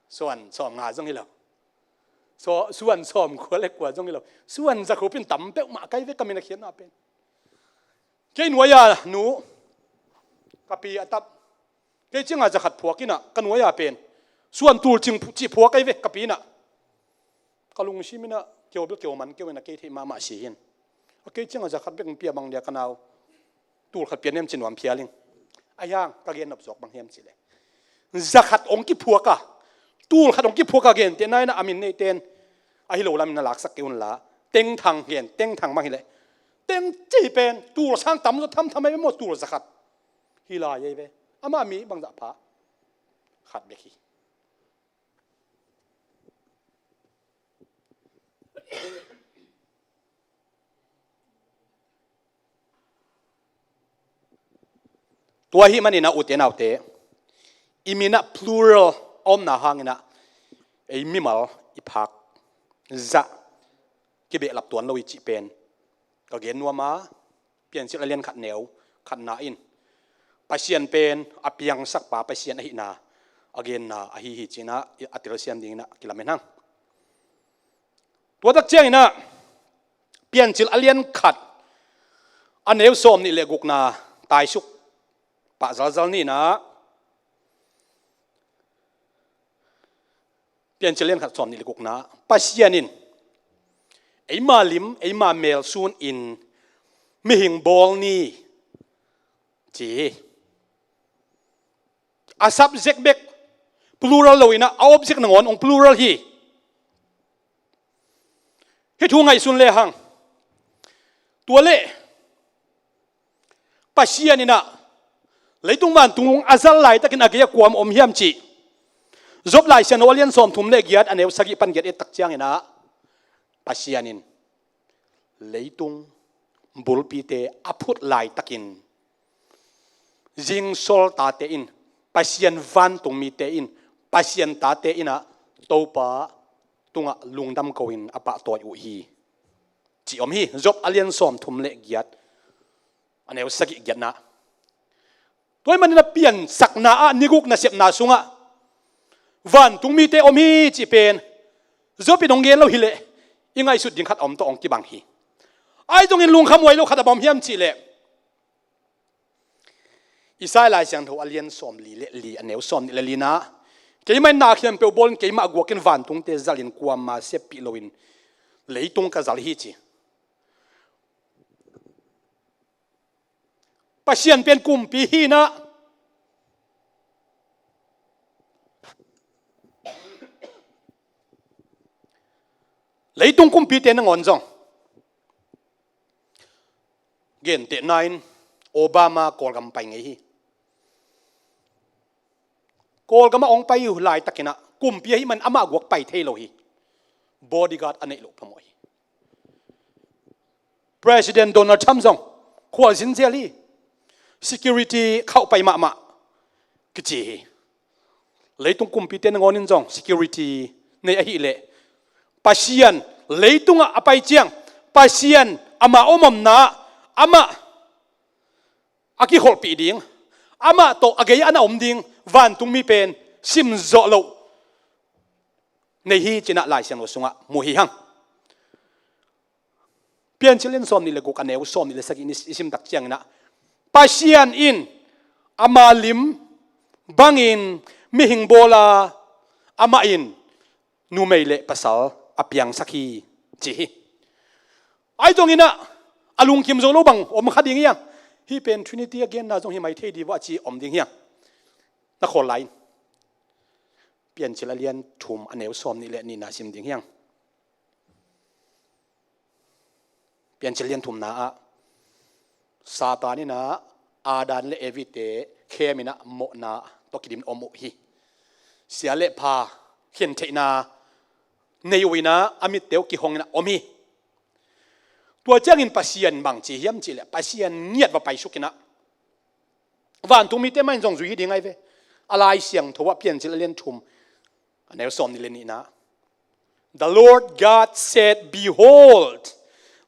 Suan Sawm Nga zong hi lo, Suan Sawm Kua le Kua zong hi lo, Suan Za Khup in tam peuhmah ka hi ve, ka min a khiatna pen. Kei nuai-a nu, ka pi a tap, kei ciangah za khat phuak in ah ka nuai-a pen Suan Tul Cing cih phuak ahi ve, ka pi in ah. Ka lungsim in ah keu bel keu man keu in ah kei theih mahmah si hi in. A kei ciangah za khat bek hong pia bang dia ka nau tul khat pia nem ci nuam phial ing. Ahi hang ka gen nop zawk bang hiam cih leh, za khat hong kiphuak a, tul khat hong kiphuak a gentehna in ah a min neite in ahi lo lam in ah laksak kei un la, Tengthang gen, Tengthang bang hi leh, Teng cih pen tul sang tamzaw thamtham ahi ve maw, tul za khat hi lai ahi ve. Amah mi bangzah pha? Khat bek hi. Tua ahih manin ah ute naute, i min ah plural a omna hangin ah ei mimal i phak zah kibehlap tuan lo hi cih pen ka gen nuam a, Piancil a lian khat neu khatna in Pasian pen a piangsakpa Pasian ahihna a genna ahi hi ci-in ah a telsiam dingin ah kilamen hang. Tua tak ciangin ah Piancil a lian khat a neu sawm nih le gukna taisuk pah zalzal ni in ah, Piancil lian khat sawm nih le gukna, Pasian in eima lim, eima mel sun in mihing bawl ni ci hi. A subject bek plural lo in ah, a object nangawn hong plural hi. Hih thu ngaihsun lehang, tua leh Pasian in ah leitung vantung a zal laitakin a gei-ah kua om hiam cih Job Lai Siangtho a lian sawmthum le giat, a neu sagih pan giat et tak ciangin ah, Pasian in leitung bulpite a phut laitakin zingsol tate in, Pasian vantung mite in, Pasian tate in ah Topa tungah lungdam ko-in a pahtawi uh hi, ci om hi. Job a lian sawmthum le giat, a neu sagih giatna. Tua ahih manin a piansakna ah, ni guk nasepna sungah vantung mite om hi cih pen Job in hong gen lo hileh, i ngaihsut ding khat a om tawh hong kibang hi. Ahi zongin lungkham huai lo khat a bang om hiam cih leh, Isaiah Lai Siangtho a lian sawmli le li, a neu sawmnih le lina, keimah in na khempeuh bawlin, keimah a guakin vantungte zalin, kuama seppih loin leitung ka zal hi ci. Pasian pen kumpi hi in ah, leitung kumpite nangawn zong, gentehna in Obama Kawlgam pai ngei hi. Kawlgam ah hong pai uh laitakin ah, kumpi ahih man amah guak pai thei lo hi. Bodyguard a neih loh phamawh hi. President Donald Trump zong khualzin zel hi. Security khauh pai mahmah kici hi. Leitung kumpite nangawn in zong security nei ahih leh, Pasian leitungah a pai ciang, Pasian amah om omna, amah a kikholhpih ding, amah tawh a gei-ah na om ding vantungmi pen simzawh loh nei hi ci-in ah Lai Siangtho sungah mu hi hang. Piancil lian sawmnih le guk, a neu sawmnih le sagih i sim tak ciangin ah, Pasian in ama lim bangin mihing bawl a, amah in numei le pasal a piangsak hi, ci hi. Ahi zongin ah, a lungkim zo lo bang om kha ding hi hang. Hih pen Trinity a genna zong hi mai thei ding uh a ci om ding hi hang. Na khawl lai in, Piancil a lian thum, a neu sawmnih le nihna sim ding hi hang. Piancil lian thumna ah, Satan in ah Adam le Evi-te khem in ah mawhna tawh kidim om uh hi. Sia le pha khentheihna nei uh in ah, a mitte uh kihong in ah om hi. Tua ciangin Pasian bang ci hiam cih leh, Pasian ngiat va paisuk in ah, vantungmite mah in zong zui hi ding ahi ve. A Lai Siangtho ah, Piancil a lian thum, a neu sawmnih le nihna, "The Lord God said, 'Behold,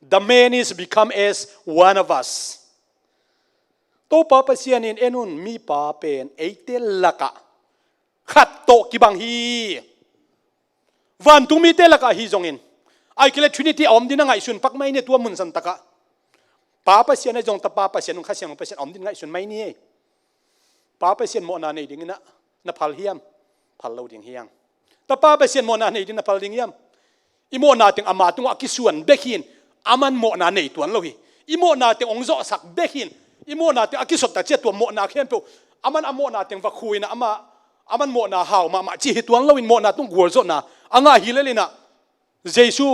the man is become as one of us.'" Topa Pasian in, "En un, mipa pen eite lakah khat tawh kibang hi." Vantungmite lakah ahi zongin, ahih kei leh Trinity a om ding na ngaihsun pak mai ni, tua mun san takah. Pa Pasian ahi zong, Tapa Pasian, Kha Siangtho Pasian a om ding ngaihsun mai ni. Pa Pasian mawhna nei dingin ah na phal hiam? Phal lo ding hi hang. Tapa Pasian mawhna nei ding na phal ding hiam? I mawhna teng ama tungah a kisuan bek hi in, aman mawhna nei tuan lo hi. I mawhna teng hong zawhsak bek hi in, i mawhna teng a kisot tak ciang tua mawhna khempeuh, aman a mawhna teng va khu in ah, ama, aman mawhna hau mahmah ci hi tuan lo in, mawhna tung gualzawhna a ngah hi lel in ah, Jesu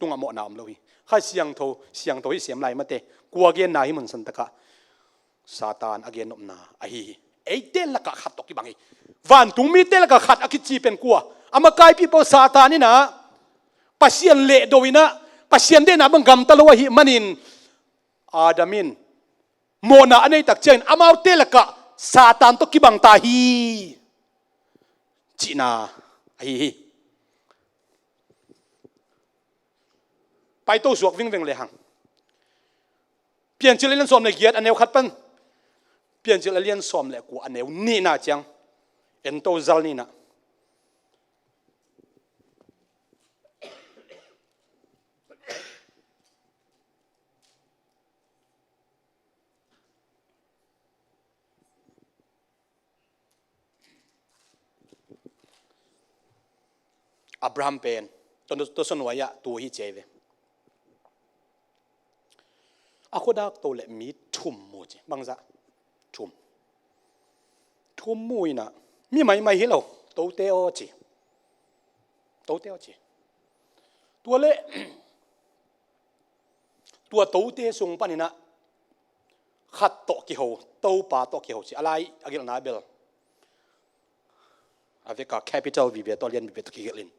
tungah mawhna om lo hi. Kha Siangtho, Siangtho hi sem lai mate, kua genna hi mun san takah Satan a gennopna ahi hi. Eite lakah khat tawh kibang hi. Vantungmite lakah khat a kici pen kua? A makaipih pawl Satan in ah, Pasian lehdo in ah, Pasian deihna bang gamta lo ahih manin, Adam in mawhna a nei tak ciangin, amaute lakah Satan tawh kibang ta hi, cihna ahi hi. Paito suak vingveng lehang. Piancil a lian sawm le giat, a neu khat pan Piancil a lian sawm le kua, a neu nihna ciang en to zal ni in ah. Abraham pen tua, tua saw nuai-ah tu hi ci ei ve. A khuadak to le mi thum mu ci. Bangzah? Thum. Thum mu inah mi maimai hi lo. Tote aw ci. Tote aw ci. Tua le tua tote sung paninah khat tawh kiho, Topa tawh kiho ci. A lai a gelhna bel a veka capital vive tawh lian vive tawh kigelhin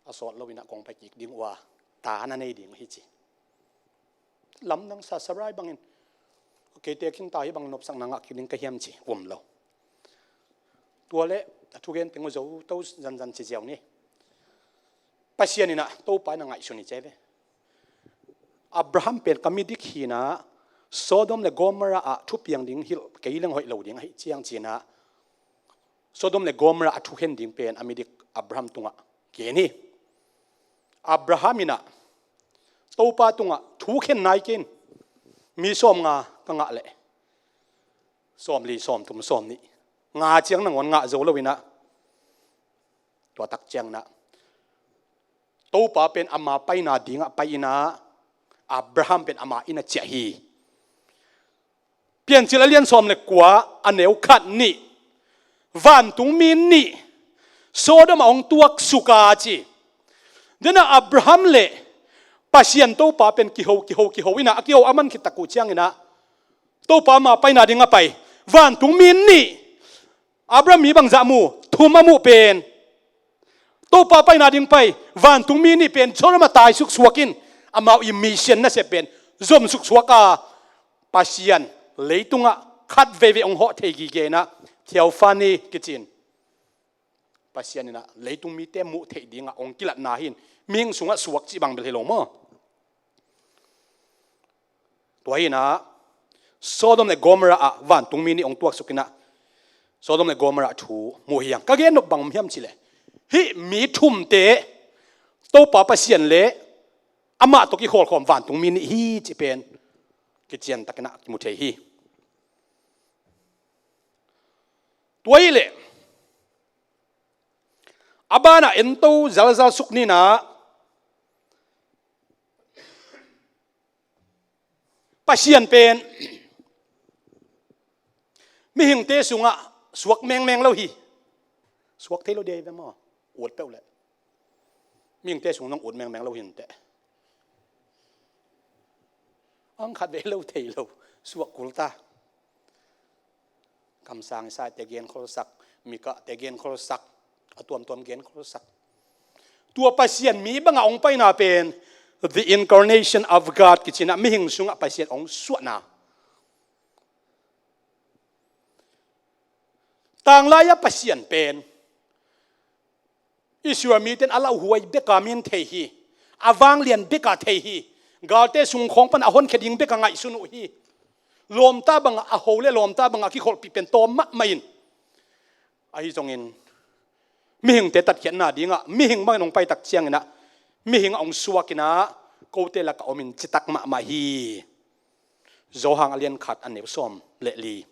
a sawt loinah kong pai kik ding uh a, ta na nei ding hi ci. Lamdang sa Sarai bangin, keite khin ta hi bang nopsakna ngah kik ding ka hiam ci, um lo. Tua le a thugen teng uh zo to zanzan ci ziau ni. Pasian inah Topa inah ngaihsun hi ci ei ve. Abraham pen ka midik hinah Sodom le Gomorrah ah thupiang ding hilh kei leng hoih lo ding ahi ciang cinah Sodom le Gomorrah a thukhen ding pen a midik Abraham tungah gen hi. Abraham inah Topa tungah thukhen nai kei in, mi sawmnga ka ngah leh sawmli, sawmthum, sawmnih, nga ciang nangawn ngah zo loinah tua tak cianginah Topa pen ama paina dingah pai inah Abraham pen ama inn a ciah hi. Piancil a lian sawm le kua a neu khat nih, vantungmi nih Sodom ah hong tuaksuk a ci. Dena Abraham le Pasian Topa pen kiho, kiho, kiho inah a kiho a man khit tak uh cianginah Topa ama paina ding a pai vantungmi nih. Abraham mi bangzah mu? Thum a muh pen. Topa paina ding pai vantungmi nih pen Sodom ah tai suksuak in amau i mission nasep pen zom suksuak a, Pasian leitungah khat veivei hong hawh thei gige inah theophany kici in Pasian inah leitung mite muh theih dingah hong kilatna hi in, mihing sungah suak cih bang bel hi lo maw? Tua hinah Sodom le Gomorrah ah vantungmi nih hong tuaksuk inah Sodom le Gomorrah thu muh hi hang. Ka gen nop bang om hiam cih leh hih mi thumte Topa Pasian le amah tawh kikholkhawm vantungmi nih hi cih pen kiciantakinah kimu thei hi. Tua hi leh a banah ento zalzal suk ninah Pasian pen mihingte sungah suak mengmeng lo hi. Suak thei lo dia hi ve maw? Ut peuh leh mihingte sung nong ut mengmeng lo hi inteh. Ang khat ve lo thei lo, suak kul ta. Kamsang Isai te genkholsak, Mika te genkholsak, a tuamtuam genkholsak. Tua Pasian mi bangah hong paina pen the incarnation of God kicinah mihing sungah Pasian hong suahna. Tanglai-a Pasian pen Israel mite in a lauhuai beka min thei hi. A vanglian beka thei hi. Galte sungkhawng pan a honkhia ding beka ngaihsun uh hi. Lawmta bangah a ho le lawmta bangah a kikholhpih pen tawm mahmah in. Ahi zongin mihingte tatkhiatna dingah mihing bangin hong paitak cianginah mihing a hong suakinah kote lakah omin citak mahmah hi. Johan a lian khat a neu sawm le li.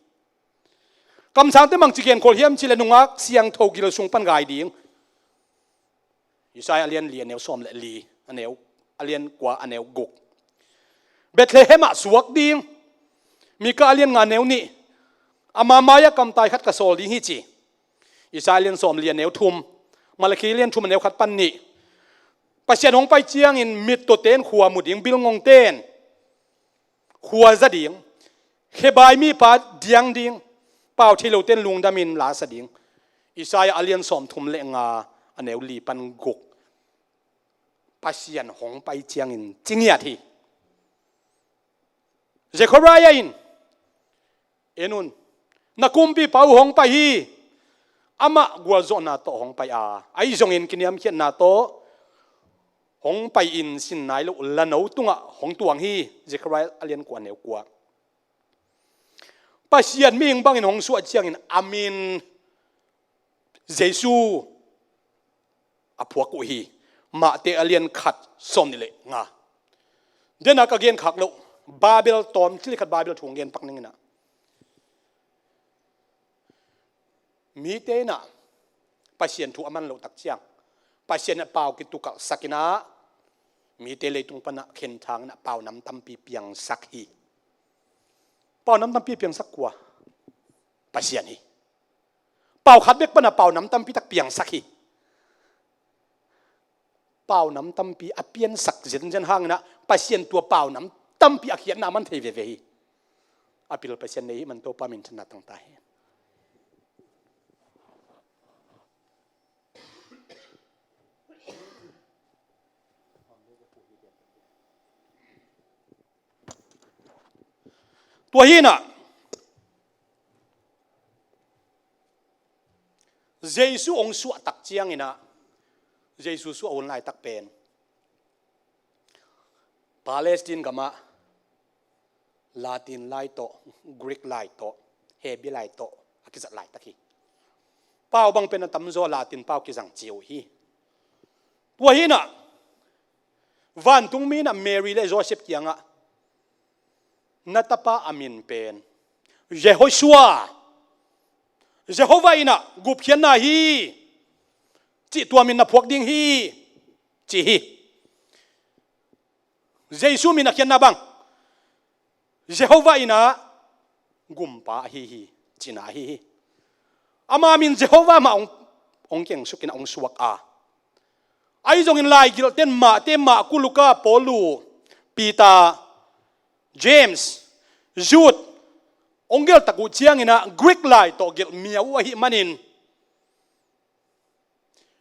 Kamsangte bangci genkholh hiam cih leh nungak siangtho gil sung pan gai ding. Isai a lian li a neu sawm le li, a neu, a lian kua a neu guk. Bethlehem ah suak ding. Mika a lian nga a neu nih. Ama mai-ah kamtai khat ka sawl ding hi ci. Isai a lian sawm li a neu thum. Malakhi a lian thum a neu khat pan nih. Pasian hong pai ciangin mittawte in khua mu ding, bilngongte in khua za ding, khebai mipa diang ding, pau thei lote in lungdamin la sa ding. Isaiah a lian sawmthum le nga a neu li pan guk. Pasian hong pai ciangin ci ngiat hi. Zekhariah in, en un, na kumpipa uh hong pai hi. Amah gualzawhna tawh hong pai a, ahi zongin kiniamkhiatna tawh hong pai in sin nai loh lano tungah hong tuang hi. Zekhariah a lian kua a neu kua. Pasian mihing bangin hong suah ciangin a min Jesu a phuak uh hi. Mate a lian khat sawmnih le nga. Dena ka genkhak loh Bible tawm thil khat Bible thu hong gen pak ning inah, mite inah Pasian thu a man loh tak ciang Pasian in a pau kitukalhsak in ah mite leitung pan ah khenthang in ah pau nam tampi piangsak hi. Pau nam tampi piangsak kua? Pasian hi. Pau khat bek pan ah pau nam tampi tak piangsak hi. Pau nam tampi a piansak zenzen hang in ah Pasian tua pau nam tampi a khiatna man thei veve hi. A pil Pasian nei hih man Topa minthanna tang ta hen. Tua hi in ah Jesu hong suah tak ciang in ah, Jesu suah hun laitak pen Palestine gam ah Latin lai tawh, Greek lai tawh, Hebrew lai tawh a kizat laitak hi. Pau bang pen a tamzaw Latin pau kizang ci uh hi. Tua hi in ah vantung mi in ah Mary le Joseph kiang ah, "Na tapa a min pen Jehoshua, Jehovah in ah gupkhiatna hi, cih tua min na phuak ding hi," ci hi. Jesu min a khiatna bang, Jehovah in ah gumpa ahi hi, cihna ahi hi. Ama min Jehovah mah hong, hong keng suk in ah hong suak a. Ahi zongin laigelhte in Mate, Marku, Luka, Paulu, Peter, James, Jude hong gelh tak uh ciang in ah Greek lai tawh gelh miau uh ahih manin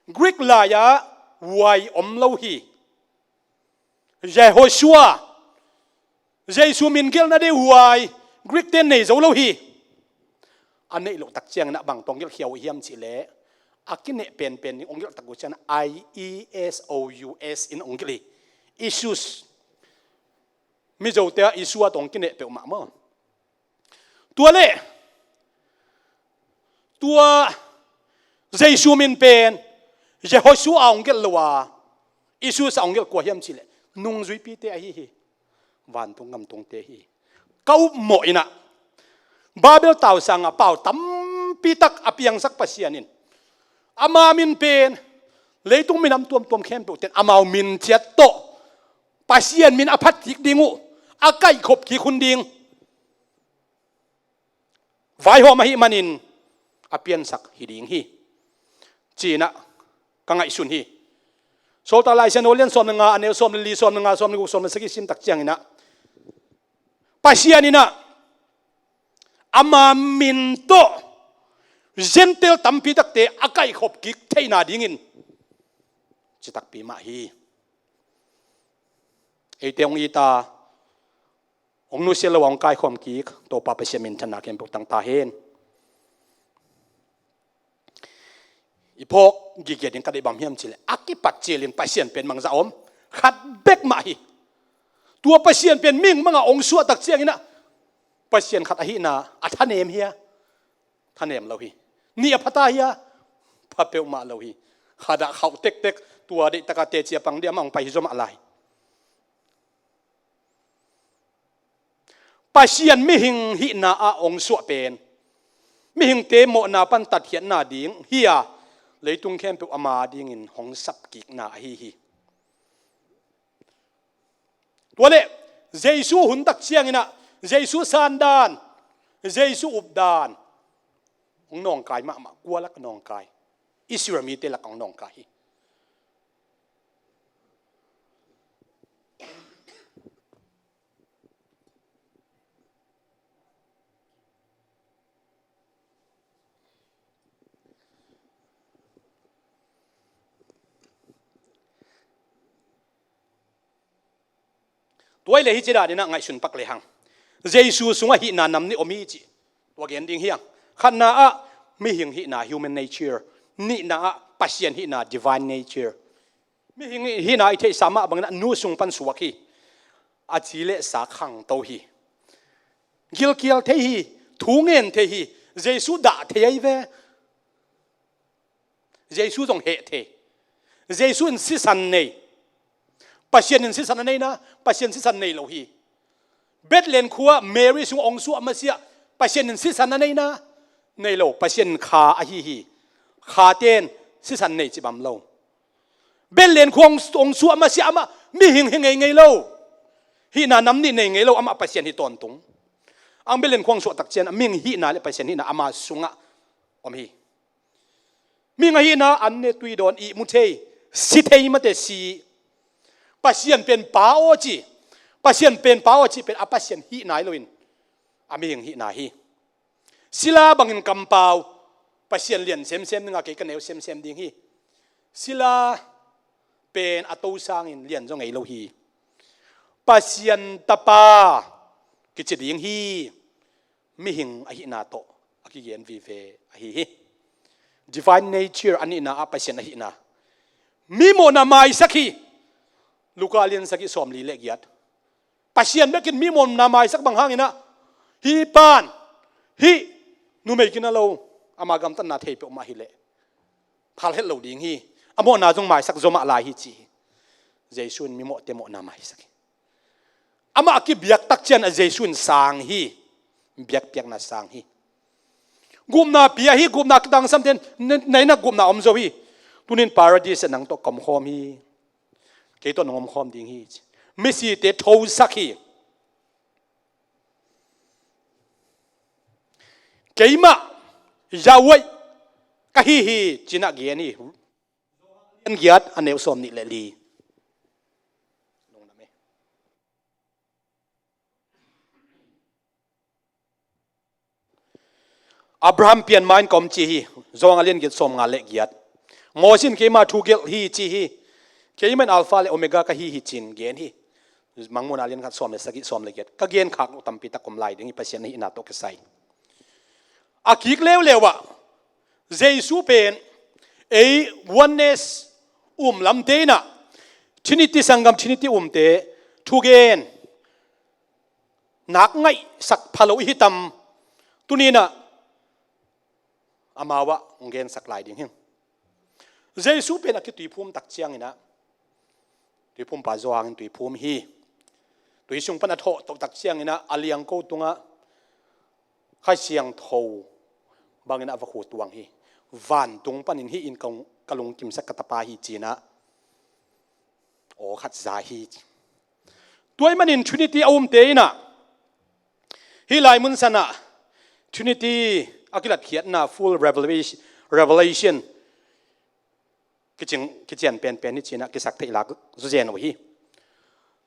Greek lai ah huai om lo hi. Jehoshua, Jesu min gelhna ding huai Greek te in nei zo lo hi. A neih loh tak ciang in ah bang tawh hong gelhkhia uh hiam cih leh, a kineh penpen ding hong gelh tak uh ciang in ah I E S O U S in hong gelh hi. Isus. Mizote ah Isua tawh hong kineh peuhmah maw. Tua leh tua Jesu min pen Jehoshua hong gelh lo a, Isus a hong gelh kua hiam cih leh nungzuipite ahi hi. Vantung gam tungte hi. Ka upmawh in ah Babel tau sang ah pau tampi tak a piangsak Pasian in ama min pen leitung minam tuamtuam khempeuhte in amau min ciat tawh Pasian min a phat kik ding uh, a kaihkhop kik hun ding vaihawm ahih manin a piansak hi ding hi, ci-in ah ka ngaihsun hi. Sawltak Lai Siangtho a lian sawm le nga, a neu sawm le li, sawm le nga, sawm le guk, sawm le sagih sim tak ciang in ah Pasian in ah ama min tawh Gentile tampi takte a kaihkhop kik theihna dingin ci takpi mah hi. Eite hong it a, hong nusia lo a hong kaikhawm kik Topa Pasian minthanna khempeuh tang ta hen. I phawk gige ding ka deih bang hiam cih leh, a kipat cilin Pasian pen bangzah om? Khat bek mah hi. Tua Pasian pen mihing bangah hong suah tak ciangin ah Pasian khat ahihna a thanem hia? Thanem lo hi. Nih a pha ta hia? Pha peuhmah lo hi. Khat ah khauh tektek, tua deih taka teci a pang ding, amah hong pai hi zaw mah lai. Pasian mihing hihna ah hong suah pen mihingte mawhna pan tatkhiatna ding hi a, leitung khempeuh ama dingin hong sapkikna ahi hi. Tua leh Jesu hun tak ciangin ah Jesu sandan, Jesu updan hong nawngkai mahmah, kua lak nawngkai? Israel mite lak hong nawngkai hi. Tua hi leh hih ci danin ah ngaihsun pak lehang, Jesu sungah hihna nam nih om hi cih tua gen ding hi hang. Khatna ah mihing hihna, human nature. Nihna ah Pasian hihna, divine nature. Mihing hihna i theihsa mah bangin ah nu sung pan suak hi. A ci le sa khangto hi. Gilkial thei hi. Thu ngen thei hi. Jesu dah thei ahi ve. Jesu zong heh thei. Jesu in sisan nei. Pasian in sisan a nei na, Pasian sisan nei lo hi. Bethlehem khua Mary sungah hong suah masiah Pasian in sisan a nei na, nei lo. Pasian in kha ahi hi. Khate in sisan nei ci bang lo. Belen khua hong suah masiah amah mihing hi ngeingei lo. Hihna nam nih nei ngei lo, amah Pasian hi tawntung. Ang belen khua hong suah takciang a mihing hihna le Pasian hihna ama sungah om hi. Mihing a hihna an ne, tui dawn, ihmu thei, si thei mate si. Pasian pen Pa aw ci. Pasian pen Pa aw ci pen a Pasian hihna hi loin a mihing hihna hi. Sila bangin kampau, Pasian lian semsem ding a, kei ka neu semsem ding hi. Sila pen a to sangin lian zong ngei lo hi. Pasian tapa kici ding hi. Mihing ahihna tawh a kigen vive ahi hi. Divine nature a nihna ah Pasian ahihna mi mawhna maisak hi. Luka lian sagih sawmli le giat. Pasian bekin mi mawhna maisak bang hangin ah, hih pan, hih numei kina lo, ama gamtatna thei peuhmah hileh phal het lo ding hi. A mawhna zong maisak zaw mah lai hi ci hi. Jesu in mi mawhte mawhna maisak hi. Amah a kibiak takciang a Jesu in sang hi. Biakpiakna sang hi. Gupna pia hi, gupna kitangsam ten, na, na innah gupna om zo hi. Tunin Paradis ah nang tawh ka omkhawm hi. Kei tawh nang omkhawm ding hi ci. Misite thosak hi. Keimah Yahweh ka hi hi, cinah gen hi. Lian giat a neu sawm nih le li. Abraham pian ma-in ka om ci hi. Johan a lian giat sawm nga le giat. Moses in keima thu gelh hi ci hi. Keima in Alpha le Omega ka hi hi cin gen hi. Mangmuhna lian khat sawm le sagih, sawm le giat. Ka gen khak loh tampi tak om lai ding hi, Pasian ahihna tawh kisai. A kik leuleu ah Jesu pen ei oneness um lamte inah Trinity sanggam, Trinity umte thugen nak ngaihsak pha lo i hi tam? Tuninah amau ah hong gensak lai ding hi. Jesu pen a kituiphum takcianginah tuiphumpa Johan in tuiphum hi. Tui sung pan a thawh toh takcianginah a liangko tungah Kha Siangtho bangin a va khu tuang hi. Vantung panin hih in ka lungkimsak ka tapa hi cinah aw khat za hi. Tua ahih manin Trinity a umte inah hih lai mun sanah Trinity a kilatkhiatna full revelation, revelation kicing, kician penpen hi cinah kisak theih lak zuzen uh hi.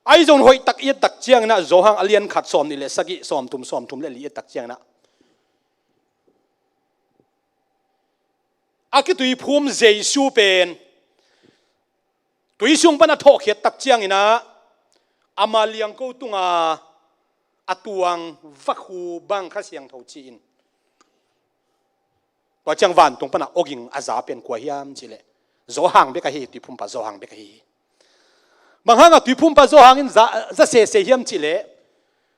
Ahi zong hoih tak i et takcianginah Johan a lian khat sawm nih le sagih, sawm thum, sawm thum le li i et takcianginah a kituiphum Jesu pen tui sung pan a thawhkhiat takcianginah ama liangko tunga a tuang va khu bang Kha Siangtho ci-in. Tua ciang vantung pana awging a za pen kua hiam cihleh Johan bek ahi hi, tuiphumpa Johan bek ahi hi. Bang hanga tuiphumpa Johan in za, za sese hiam cihleh,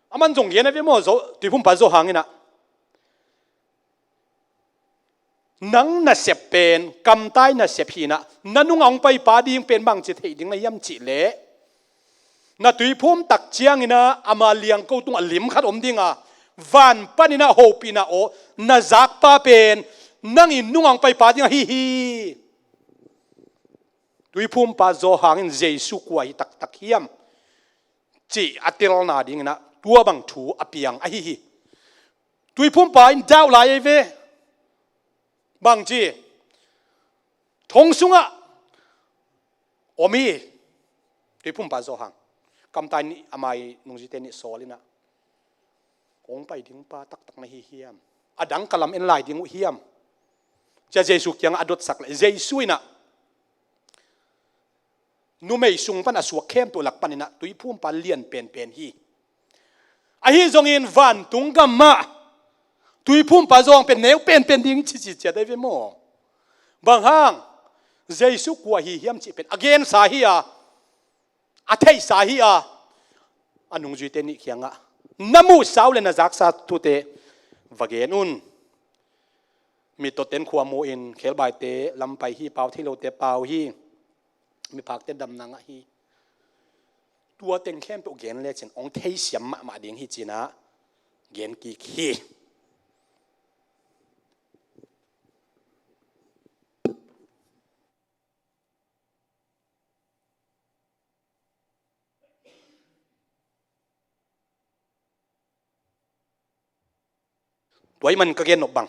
aman zong gen a ve maw, Zo-, tuiphumpa Johan inah nang nasep pen, kamtai nasep hinah, na nunga hong paipa ding pen bangci theih ding na hiam cihleh, na tuiphum takcianginah ama liangko tungah lim khat om dinga, van paninah hopihna aw na zakpa pen nang in nunga hong paipa ding ahi hi. Tuiphumpa Johan in Jesu kua hi taktak hiam cih a telna dinginah tua bang thu a piang ahi hi. Tuiphumpa in doubt lai ei ve. Bangci? Thong sungah om hi. Tuiphumpa Johan. Kamtai nih a mai nungzuite nih sawl inah, kong pai dingpa taktak na hi hiam? A dang ka lam en lai ding uh hiam? Cia Jesu kiangah a dotsak le Jesu inah numei sung pan a suak khempeuh lak paninah tuiphumpa lian penpen hi. Ahi zongin vantung gamah tuiphumpa Johan pen neu penpen ding cici ciat ai ve maw? Bang hang? Jesu kua hi hiam cih pen a gensa hi a, a theihsa hi a, a nungzuite nih kiangah na muhsa uh le na zaksa thute va gen un. Mittawten khua mu-in khelbaite lam pai hi, pau thei lote pau hi, miphakte damna ngah hi. Tua teng khempeuh gen lecin hong theisiam mahmah ding hi cinah gen kik hi. Tua ahih manin ka gen nop bang,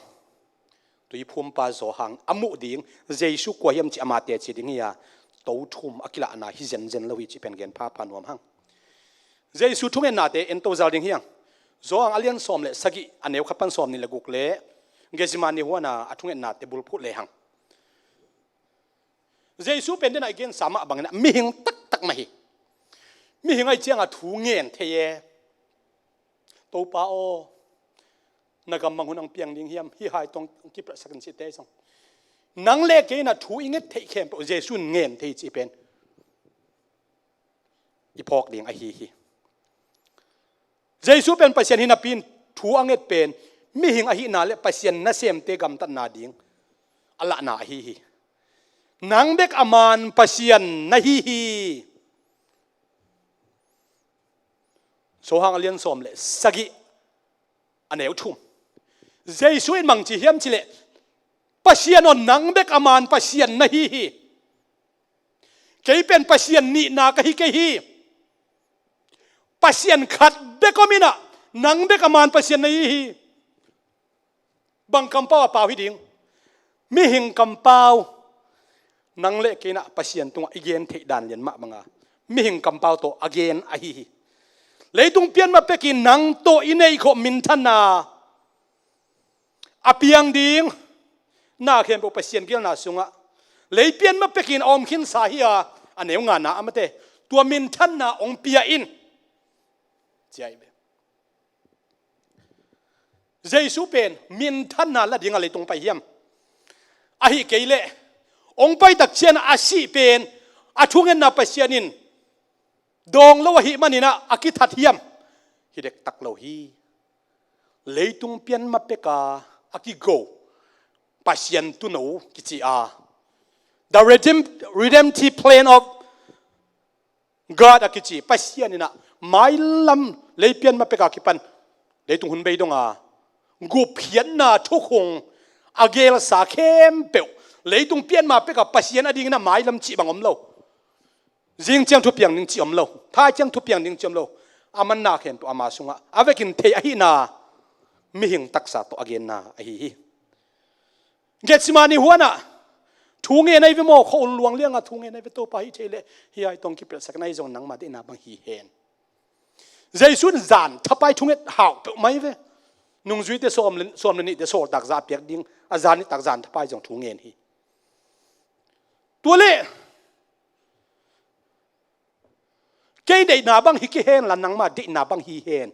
tuiphumpa Johan a muh ding, Jesu kua hiam cih ama teci ding hi a, to thum a kilahna hi zenzen lo hi cih pen gen phapha nuam hang. Jesu thungetnate en to zal ding hi hang. Johan a lian sawm le sagih, a neu khat pan sawmnih le guk le Gethsemane huana a thungetnate bulphuh le hang. Jesu pen den a i gensa mah bangin ah mihing taktak mah hi. Mihing ahih ciangah thu ngen thei e. Topa aw, na gam bang hun ang piang ding hiam, hih hai tawh kipialsak in cihte zong, nang le kei in ah thu i nget theih khempeuh Jesu in ngen thei cih pen i phawk ding ahi hi. Jesu pen Pasian hi napi in thu a nget pen mihing ahihna le Pasian nasemte gamtatna ding a lahna ahi hi. Nang bek a man Pasian na hi hi. Johan a lian sawm le sagih, a neu thum. Jesu in bang ci hiam cih leh, Pasian aw, nang bek a man Pasian na hi hi. Kei pen Pasian nihna ka hi kei hi. Pasian khat bek om in ah, nang bek a man Pasian na hi hi. Bang kampau a pau hi ding? Mihing kampau. Nang le kei in ah Pasian tungah i gen theih dan lian mah banga mihing kampau tawh a gen ahi hi. Leitung pian ma pekin nang tawh i neih khawh minthanna a piang ding na khempeuh Pasian gelna sungah lei pian ma pekin a om khinsa hi a, a neu ngana a mate, tua minthanna hong pia in. Cia hi ve. Jesu pen minthanna la dingah leitung pai hiam? Ahi kei leh hong pai tak ciang a sih pen a thungetna Pasian in dawng lo ahih manin ah a kithat hiam? Hi dektak lo hi. Leitung pian ma peka a kigo Pasian tuuno kici a, the redemp- redemptive plan of God a kici Pasian in ah mailam lei pian ma peka kipan leitung hun bei donga gupkhiatna thukhung a gelsa khempeuh leitung pian ma peka Pasian a dingin ah mailam cih bang om lo. Zing ciang thupiang ding cih om lo. Thai ciang thupiang ding cih om lo. A manna khempeuh ama sungah a vekin thei ahihna mihing taksa tawh a genna ahi hi. Gethsemane huanah thu ngen ahi ve maw, khua-ul luang liangah thu ngen ahi ve, Topa, hih thei leh hih hai tawh kipialsak in, ahi zong nangma deihna bang hi hen. Jesu in zan thapai thunget hau peuhmah hi ve. Nungzuite sawm le, sawm le nihte sawltak za a piak ding a zan nihtak zan thapai zong thu ngen hi. Tua leh kei deihna bang hi kei hen la nangma deihna bang hi hen,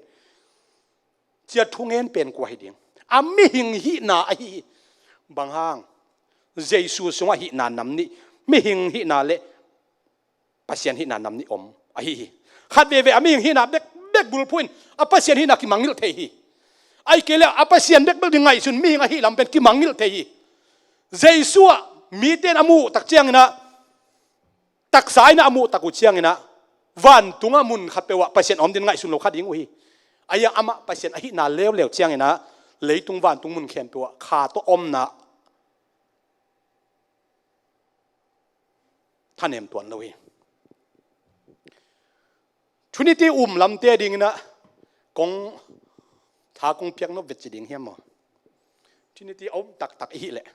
cia thu ngen pen kua hi ding? A mihing hihna ahi hi. Bang hang? Jesu sungah hihna nam nih, mihing hihna le Pasian hihna nam nih om ahi hi. Khat veve a mihing hihna bekbek bulphuh in a Pasian hihna kimangngilh thei hi. Ahih kei leh a Pasian bekbek ding ngaihsun mihing ahih lam pen kimangngilh thei hi. Jesu ah mite in a muh tak ciangin ah, taksa in ah a muh tak uh ciangin ah, vantungah mun khat peuh ah Pasian a om ding ngaihsun lo kha ding uh hi. Ahi hang amah Pasian ahihna leuleu ciangin ah leitung vantung mun khempeuh ah kha tawh omna thanem tuan lo hi. Trinity um lamte dingin ah kong tha kong piak nop vet ci ding hiam maw? Trinity a um taktak i hih leh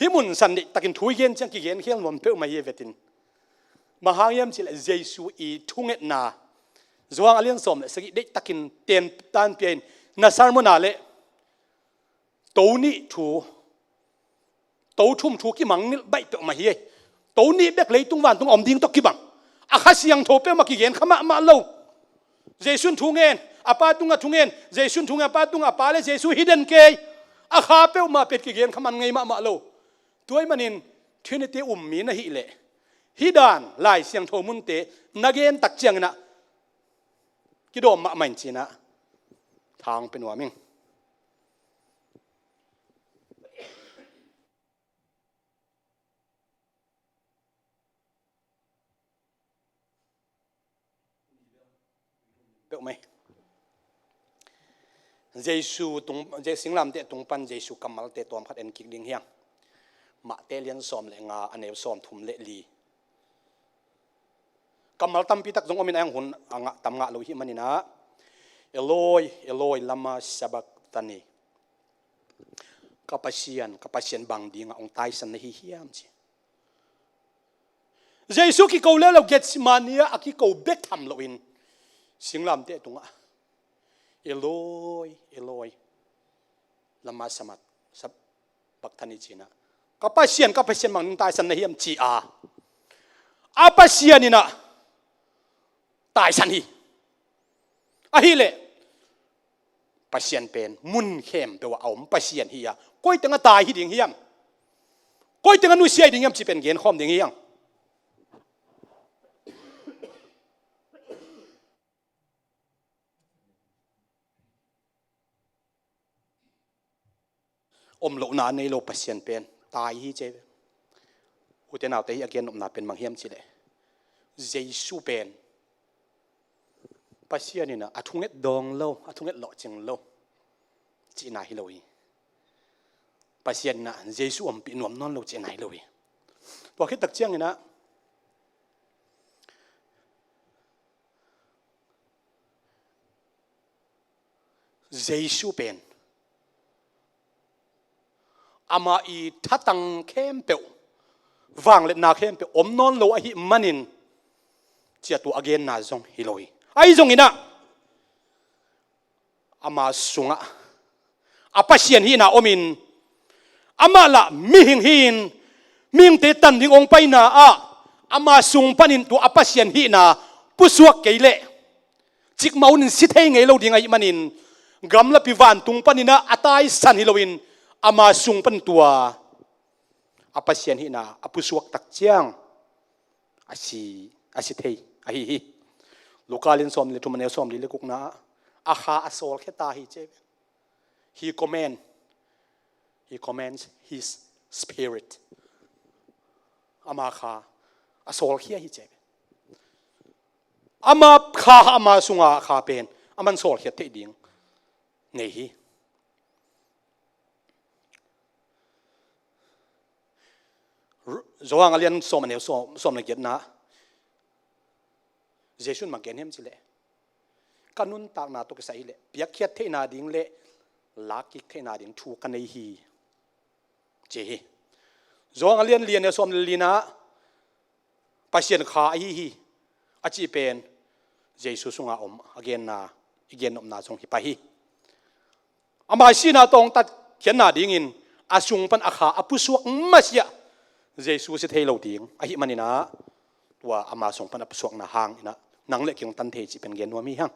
hih mun san deihtakin thu i gen ciang kigen khial nuam peuhmah hi vetin. Bang hang hiam cih leh Jesu i thungetna Johan a lian sawm le sagih deihtakin ten tan pia in, na sermon ah le to nih thu, to thum thu kimangngilh baih peuhmah hi. To nih bek leitung vantung a om ding tawh kibang. A Kha Siangtho peuhmah kigen kha mahmah lo. Jesu in thu ngen, a Pa tungah thu ngen, Jesu in thu ngen, a Pa tungah, a Pa le Jesu hi den kei. A Kha peuhmah pen kigen kha man ngei mahmah lo. Tua ahih manin Trinity um mi na hih leh hih dan Lai Siangtho munte na gen tak ciangin ah kidawm mahmah in ci-in ah tha hong pia nuam ing. Peuhmah hi. Jesu tung, Je- singlamteh tung pan Jesu kammalte tawm khat en kik ding hi hang. Mate lian sawm le nga, a neu sawm thum le li. Kammal tampi tak zong om in, a hang hun a ngah tam ngah lo i hih manin ah, Eloi, Eloi, lama sabachthani. "Ka Pasian, ka Pasian, bang dingah hong taisan na hi hiam?" ci. Jesu kiko leuleu, Gethsemane ah a kiko bek tham loin singlamteh tungah, "Eloi, Eloi, lama samat, sabakthani," ci-in ah, "Ka Pasian, ka Pasian, bang ding taisan na hiam?" ci a, a Pasian in ah taisan hi. Ahih leh Pasian pen mun khempeuh ah a om Pasian hi a, koi teng a tai hi ding hiam, koi teng a nusia hi ding hiam cih pen genkhawm ding hi hang. Om lohna a nei lo Pasian pen tai hi ci. Ute naute, hih a gen nopna pen bang hiam cih leh, Jesu pen Pasian in ah a thunget dawng lo, a thunget lawhcing lo cihna hi lo hi. Pasian in ah Jesu ompih nuam nawn lo cihna hi lo hi. Tua khit tak ciangin ah Jesu pen ama i thatang khempeuh, vangliatna khempeuh om nawn lo ahih manin, ci-a tua a genna zong hi lo hi. Ahi zongin ah ama sungah a Pasian hihna omin, amah lah mihing hi-in, mihingte tan ding hong paina ah ama sung panin tua a Pasian hihna pusuak kei leh, cikmah hunin si thei ngei lo ding ahih manin, gamlapi vantung panin ah a taisan hi loin, ama sung panin tua a Pasian hihna a pusuak tak ciang a si, a si thei ahi hi. Luka lian sawmnih le thum, a neu sawmli le gukna ah, a kha a sawlkhia ta hi ci. He command, he commands his spirit. Ama kha a sawlkhia hi ci. Ama kha, ama sunga kha pen aman sawlkhiat theih ding nei hi. Ru-, Johan a lian sawm, a neu sawm, sawm le giatna, Jesu in bang gen hiam cih leh, "Ka nuntakna tawh kisai hileh piakkhiat theihna ding le lakkik theihna ding thu ka nei hi," ci hi. Johan a lian li, a neu sawm le lina, Pasian kha ahi hi a cih pen Jesu sunga om a genna, i gennopna zong hi pah hi. Ama sihna tawh hong tatkhiatna dingin a sung pan a kha a pusuak masiah Jesu si thei lo ding ahih manin ah, tua ama sung pan a pusuakna hangin ah nang le kei hong tan thei cih pen gen nuam hi hang.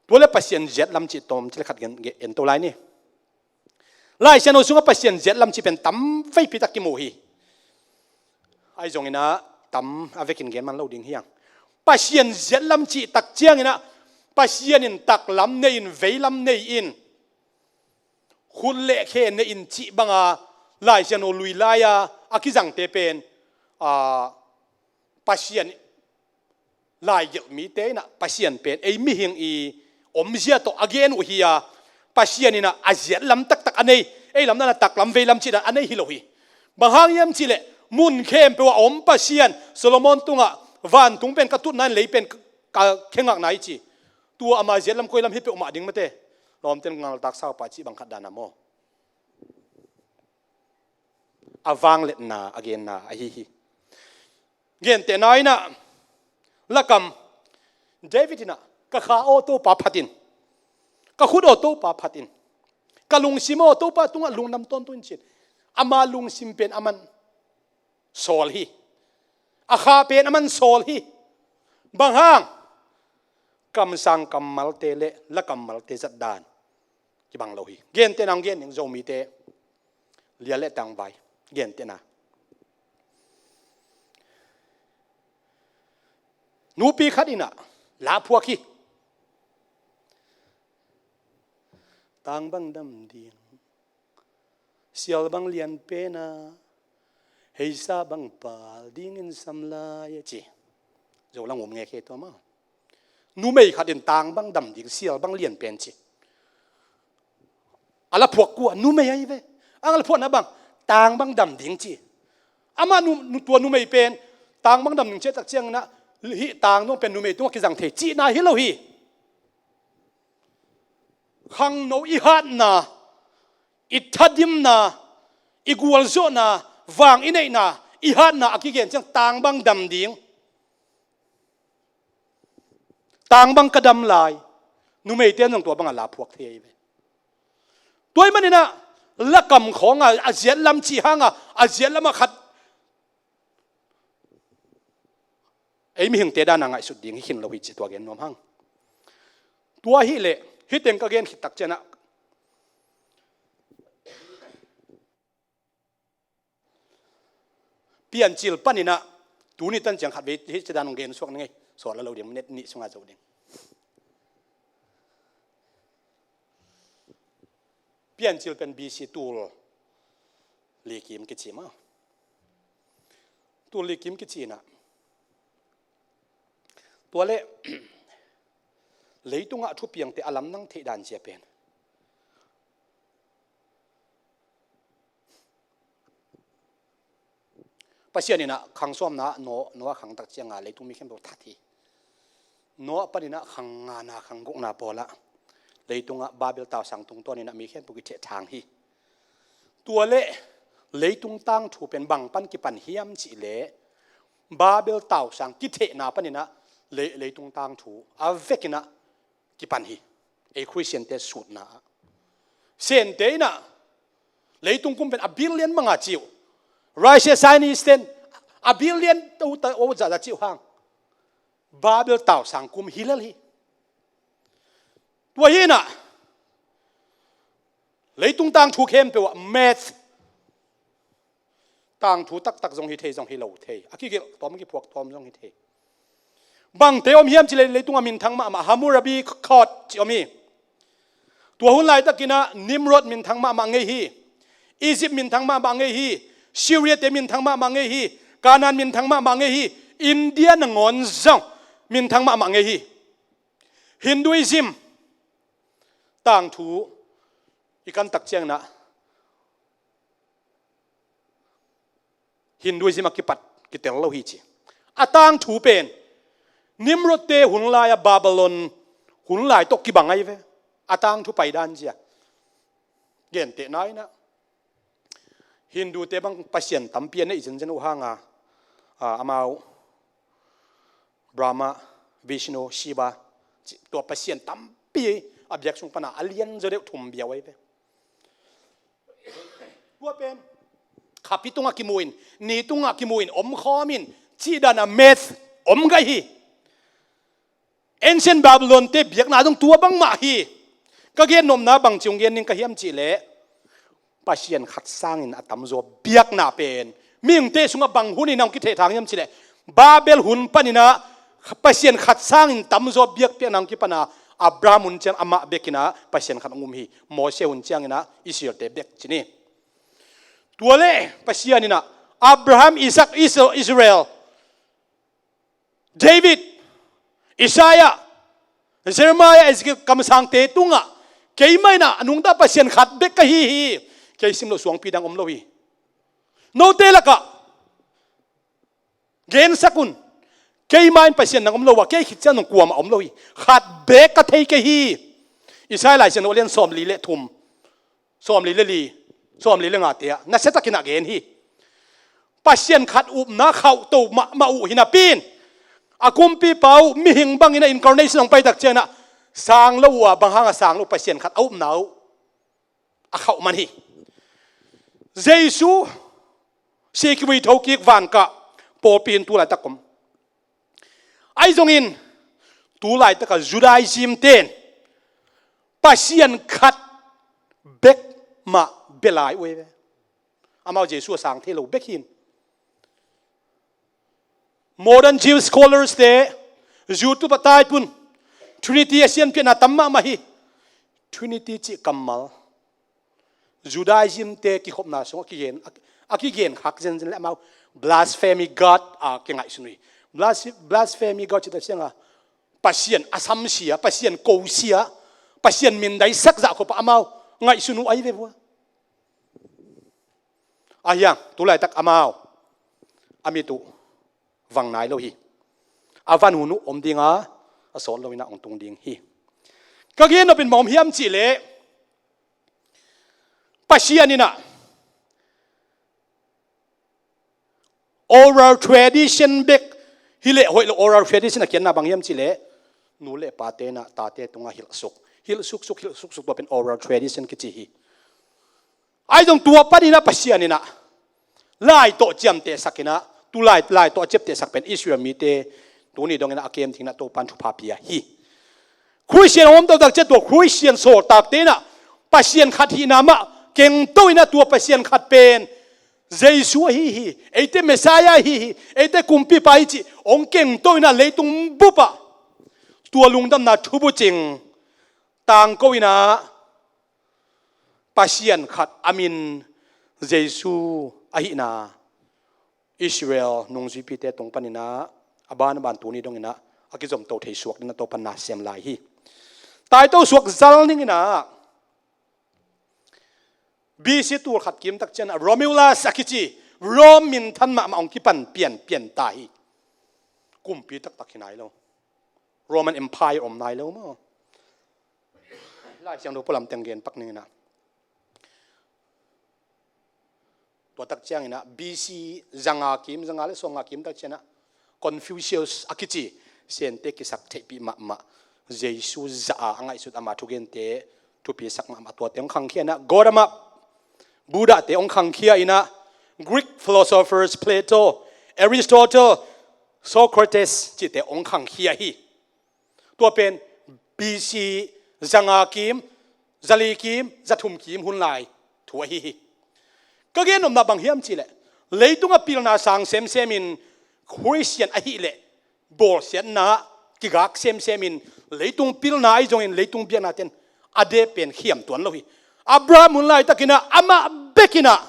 Tua le Pasian ziatlam cih tawm cih le khat gen, gen, en to lai ni. Lai Siangtho sungah Pasian ziatlam cih pen tam veipi tak kimu hi. Ahi zongin ah tam a vekin gen man lo ding hi hang. Pasian ziatlam cih tak ciangin ah, Pasian in taklam nei in, veilam nei in, khut le khe nei in cih banga Lai Siangtho lui lai-a a kizangte pen, a, Pasian, laigelh mite in ah Pasian pen ei mihing i omzia tawh a gen uh hi a, Pasian in ah a ziatlam taktak a nei, ei lamdang a taklam veilam cih dan a nei hi lo hi. Bang hang hiam cih leh, mun khempeuh a om Pasian, Solomon tungah, "Vantung pen ka tutna in, lei pen ka, ka khengakna hi," ci. Tua ama ziatlam koi lam hi peuhmah ding mate? Lawmten ngaltak saupa cih bang khat dan a maw? A vangliatna a genna ahi hi. Gentehna in ah, lakam, David in ah, "Ka kha aw Topa phat in, ka khut aw Topa phat in, ka lungsim aw Topa tungah lungdam tawntung in," ci-in ama lungsim pen aman sawl hi. A kha pen aman sawl hi. Bang hang? Kamsang kammalte le la kammalte zat dan kibang lo hi. Gentehna hong gen ning, Zomite lia le tangvai. Gentehna, nupi khat in ah la phuak hi. "Tang bang dam ding, sial bang lian pen a, heisa bang pal dingin sam lai," a ci. Zo lang um nge khe tua maw? Numei khat in tang bang dam ding, sial bang lian pen ci. A la phuak kua? Numei ahi ve. A la phuakna bang? Tang bang dam ding ci. Amah nu, nu, tua numei pen tang bang dam ding cih tak ciangin ah, hih tang dong pen numei tungah kizang thei cihna hi lo hi. Khangno i hatna, i thadimna, i gualzawhna, vang i neihna, i hatna a kigen ciang tang bang dam ding, tang bang ka dam lai. Numeite in zong tua bangah la phuak thei ahi ve. Tua ahih maninah lakam khawnga a ziat lam cih hanga a ziat lamah khat ei mihingte dana ngaihsut ding hi khin lo hi ci tua gen nuam hang. Tua hileh hih teng ka gen khit tak cianah Piancil paninah tuni tan ciang khat vei hih cidan hong gen suak ning ei. Sawt la lo ding, minute nih sungah zo ding. Piancil pen B C tul li kim kici maw? Tul li kim kici inah tua leh leitungah thupiangte a lamdang theih dan cia pen Pasian inah khang sawmna Noah, Noah khang tak cianga leitung mi khempeuh that hi. Noah paninah khang ngana khang gukna pawlah leitungah Babel tausang tungtawninah mi khempeuh kitheh thang hi. Tua leh leitung tangthu pen bang pan kipan hiam cihleh Babel tausang kithehna paninah lei, leitung tangthu a vekinah kipan hi. Ei Khristiante sutna ah Sente inah leitung kum pen a billion manga ciu, Russia Chinese ten a billion to ta o zahzah ciu hang Babel tausang kum hi lel hi. Tua hinah leitung tangthu khempeuh ah math tangthu taktak zong hi thei, zong hi lo thei, a kigelh tawm kiphuak tawm zong hi thei. Bangte om hiam cileh leitungah minthang mahmah Hammurabi Code ci om hi. Tua hun laitakinah Nimrod minthang mahmah ngei hi. Egypt minthang mahmah ngei hi. Syria te minthang mahmah ngei hi. Canaan minthang mahmah ngei hi. India nangawn zong minthang mahmah ngei hi. Hinduism tangthu i kan tak cianginah Hinduism a kipat kitel lo hi ci. A tangthu pen Nimrodte hun lai-a Babylon hun lai tawh kibang ahi ve. A tangthu paidan zia gentehna inah Hindute bang pasian tampi a neih zenzen uh hanga, a, amau Brahma, Vishnu, Shiva, ci, tua pasian tampi a biak sung pana a lian zaw deuh thum bia uh ahi ve. Tua pen khapi tungah kimuin, ni tungah kimuin omkhawmin, cih dana math om gai hi. Ancient Babylon te biakna zong tua bangmah hi. Ka gen nopna bang ciung gen ning ka hiam cihleh Pasian khat sangin a tamzaw biakna pen mihingte sungah bang hunin a hong kithehthang hiam cihleh Babel hun paninah Pasian khat sangin tamzaw biakpiakna hong kipana Abraham hun ciang amah bekinah Pasian khat hong um hi. Mose hun cianginah Israelte bek ci ni. Tua leh Pasian inah Abraham, Isaac, Israel, Israel, David, Isaiah, Jeremiah, Ezekiel kamsangte tungah keimah inah a nungta Pasian khat bek ka hi hi. Kei sim loh suangpi dang om lo hi. Note lakah gensak un. Keimah in Pasian dang om lo a, kei khit ciang dong kuamah om lo hi. Khat bek ka thei kei hi. Isaiah Lai Siangtho a lian sawmli le thum, sawmli le li, sawmli le ngate ah nasiatakinah gen hi. Pasian khat upna khauhto mahmah uh hi napi in a kumpipa uh mihing bangin a incarnation hong paitak cianginah sang lo uh a, bang hanga sang lo, Pasian khat a upna uh a khauh man hi. Jesu si kivui thokik vankah pawlpi in tu laitak om. Ahi zongin tu laitakah Judaism ten Pasian khat bek mah bia lai uh ahi ve. Amau Jesu a sang thei lo bek hin. Modern Jewish scholars te YouTube a taipun Trinity a sianpiahna tam mahmah hi. Trinity cih kammal Judaism te kikhopna sungah a kigen, a, a kigen khak zenzen le amau blasphemy God a kingaihsun uh hi. Blas-, blasphemy God cih ta cianga Pasian a samsia, Pasian kosia, Pasian mindaisak zah khop a amau ngaihsun uh ahi ve vua. Ahi hang tu laitak amau a mit uh vang nai lo hi. A van hun uh om dinga a sawt loinah hong tung ding hi. Ka gen nopin bang om hiam cihleh Pasian in ah oral tradition bek hi leh hoih lo. Oral tradition a kiatna bang hiam cih leh nu le pate in ah tate tungah hilh suk, hilh suksuk, hilh suksuk, tua pen oral tradition kici hi. Ahi zong tua panin ah Pasian in ah lai tawh ciamtehsak in ah, tu lai, lai tawh a ciamtehsak pen Israel mite tuni dongin ah a kem dingin ah Topan thupha pia hi. Khristian a om taktak ciang tua Khristian sawltakte in ah Pasian khat hihna mah kengto in ah tua Pasian khat pen Jesu ahi hi, eite Messiah ahi hi, eite Kumpipa hi cih hong kengto in ah leitung bup ah tua lungdamna thubucing tangko in ah Pasian khat a min Jesu ahihna Israel nungzuipite tung panin ah a ban a ban tuni dongin ah a kizomto thei suak dingin ah Topan na sem lai hi. Taito suak zal ning in ah B C tul khat kim tak ciang ah Romulus a kici Rome minthan mahmah hong kipan pianpian ta hi. Kumpi taktak hi nai lo. Roman Empire om nai lo maw? Lai Siangtho pualam teng gen pak ning in ah, tua tak ciangin ah B C zanga kim, zanga le sawmnga kim tak ciang ah Confucius a kici Sente kisak theihpih mahmah, Jesu zah a a ngaihsut ama thugente thupisak mahmah, tuate hong khangkhia in ah Gautama Buddha te hong khangkhia in ah Greek philosophers Plato, Aristotle, Socrates cihte hong khangkhia hi. Tua pen B C zanga kim, zali kim, zathum kim hun lai thu ahi hi. Ka gen nopna bang hiam cih leh leitungah pilna sang semsem in Khristian ahih leh bawlsiatna kigak semsem in leitung pilna ahi zongin leitung biakna ten a dep pen khiam tuan lo hi. Abraham hun laitakin ah amah bekin ah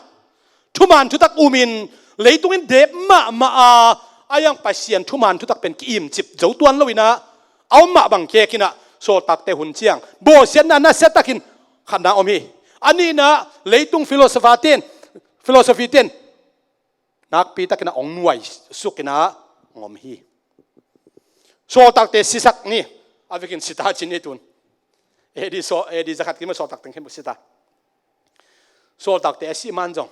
thuman thutak um in leitung in dep mahmah a, a yang Pasian thuman thutak pen ki-imcip zo tuan lo in ah a om mah bang kek in ah sawltakte hun ciang bawlsiatna nasia takin khatna om hi. A nihna leitung philosopher ten, philosophy ten nakpi takin ah hong nuai suk in ah hong om hi. Sawltakte sisak ni, a vekin sita ci ni tun. A D saw, A D zakhat kim a sawltak teng khempeuh sita. Sawltakte a sih man zong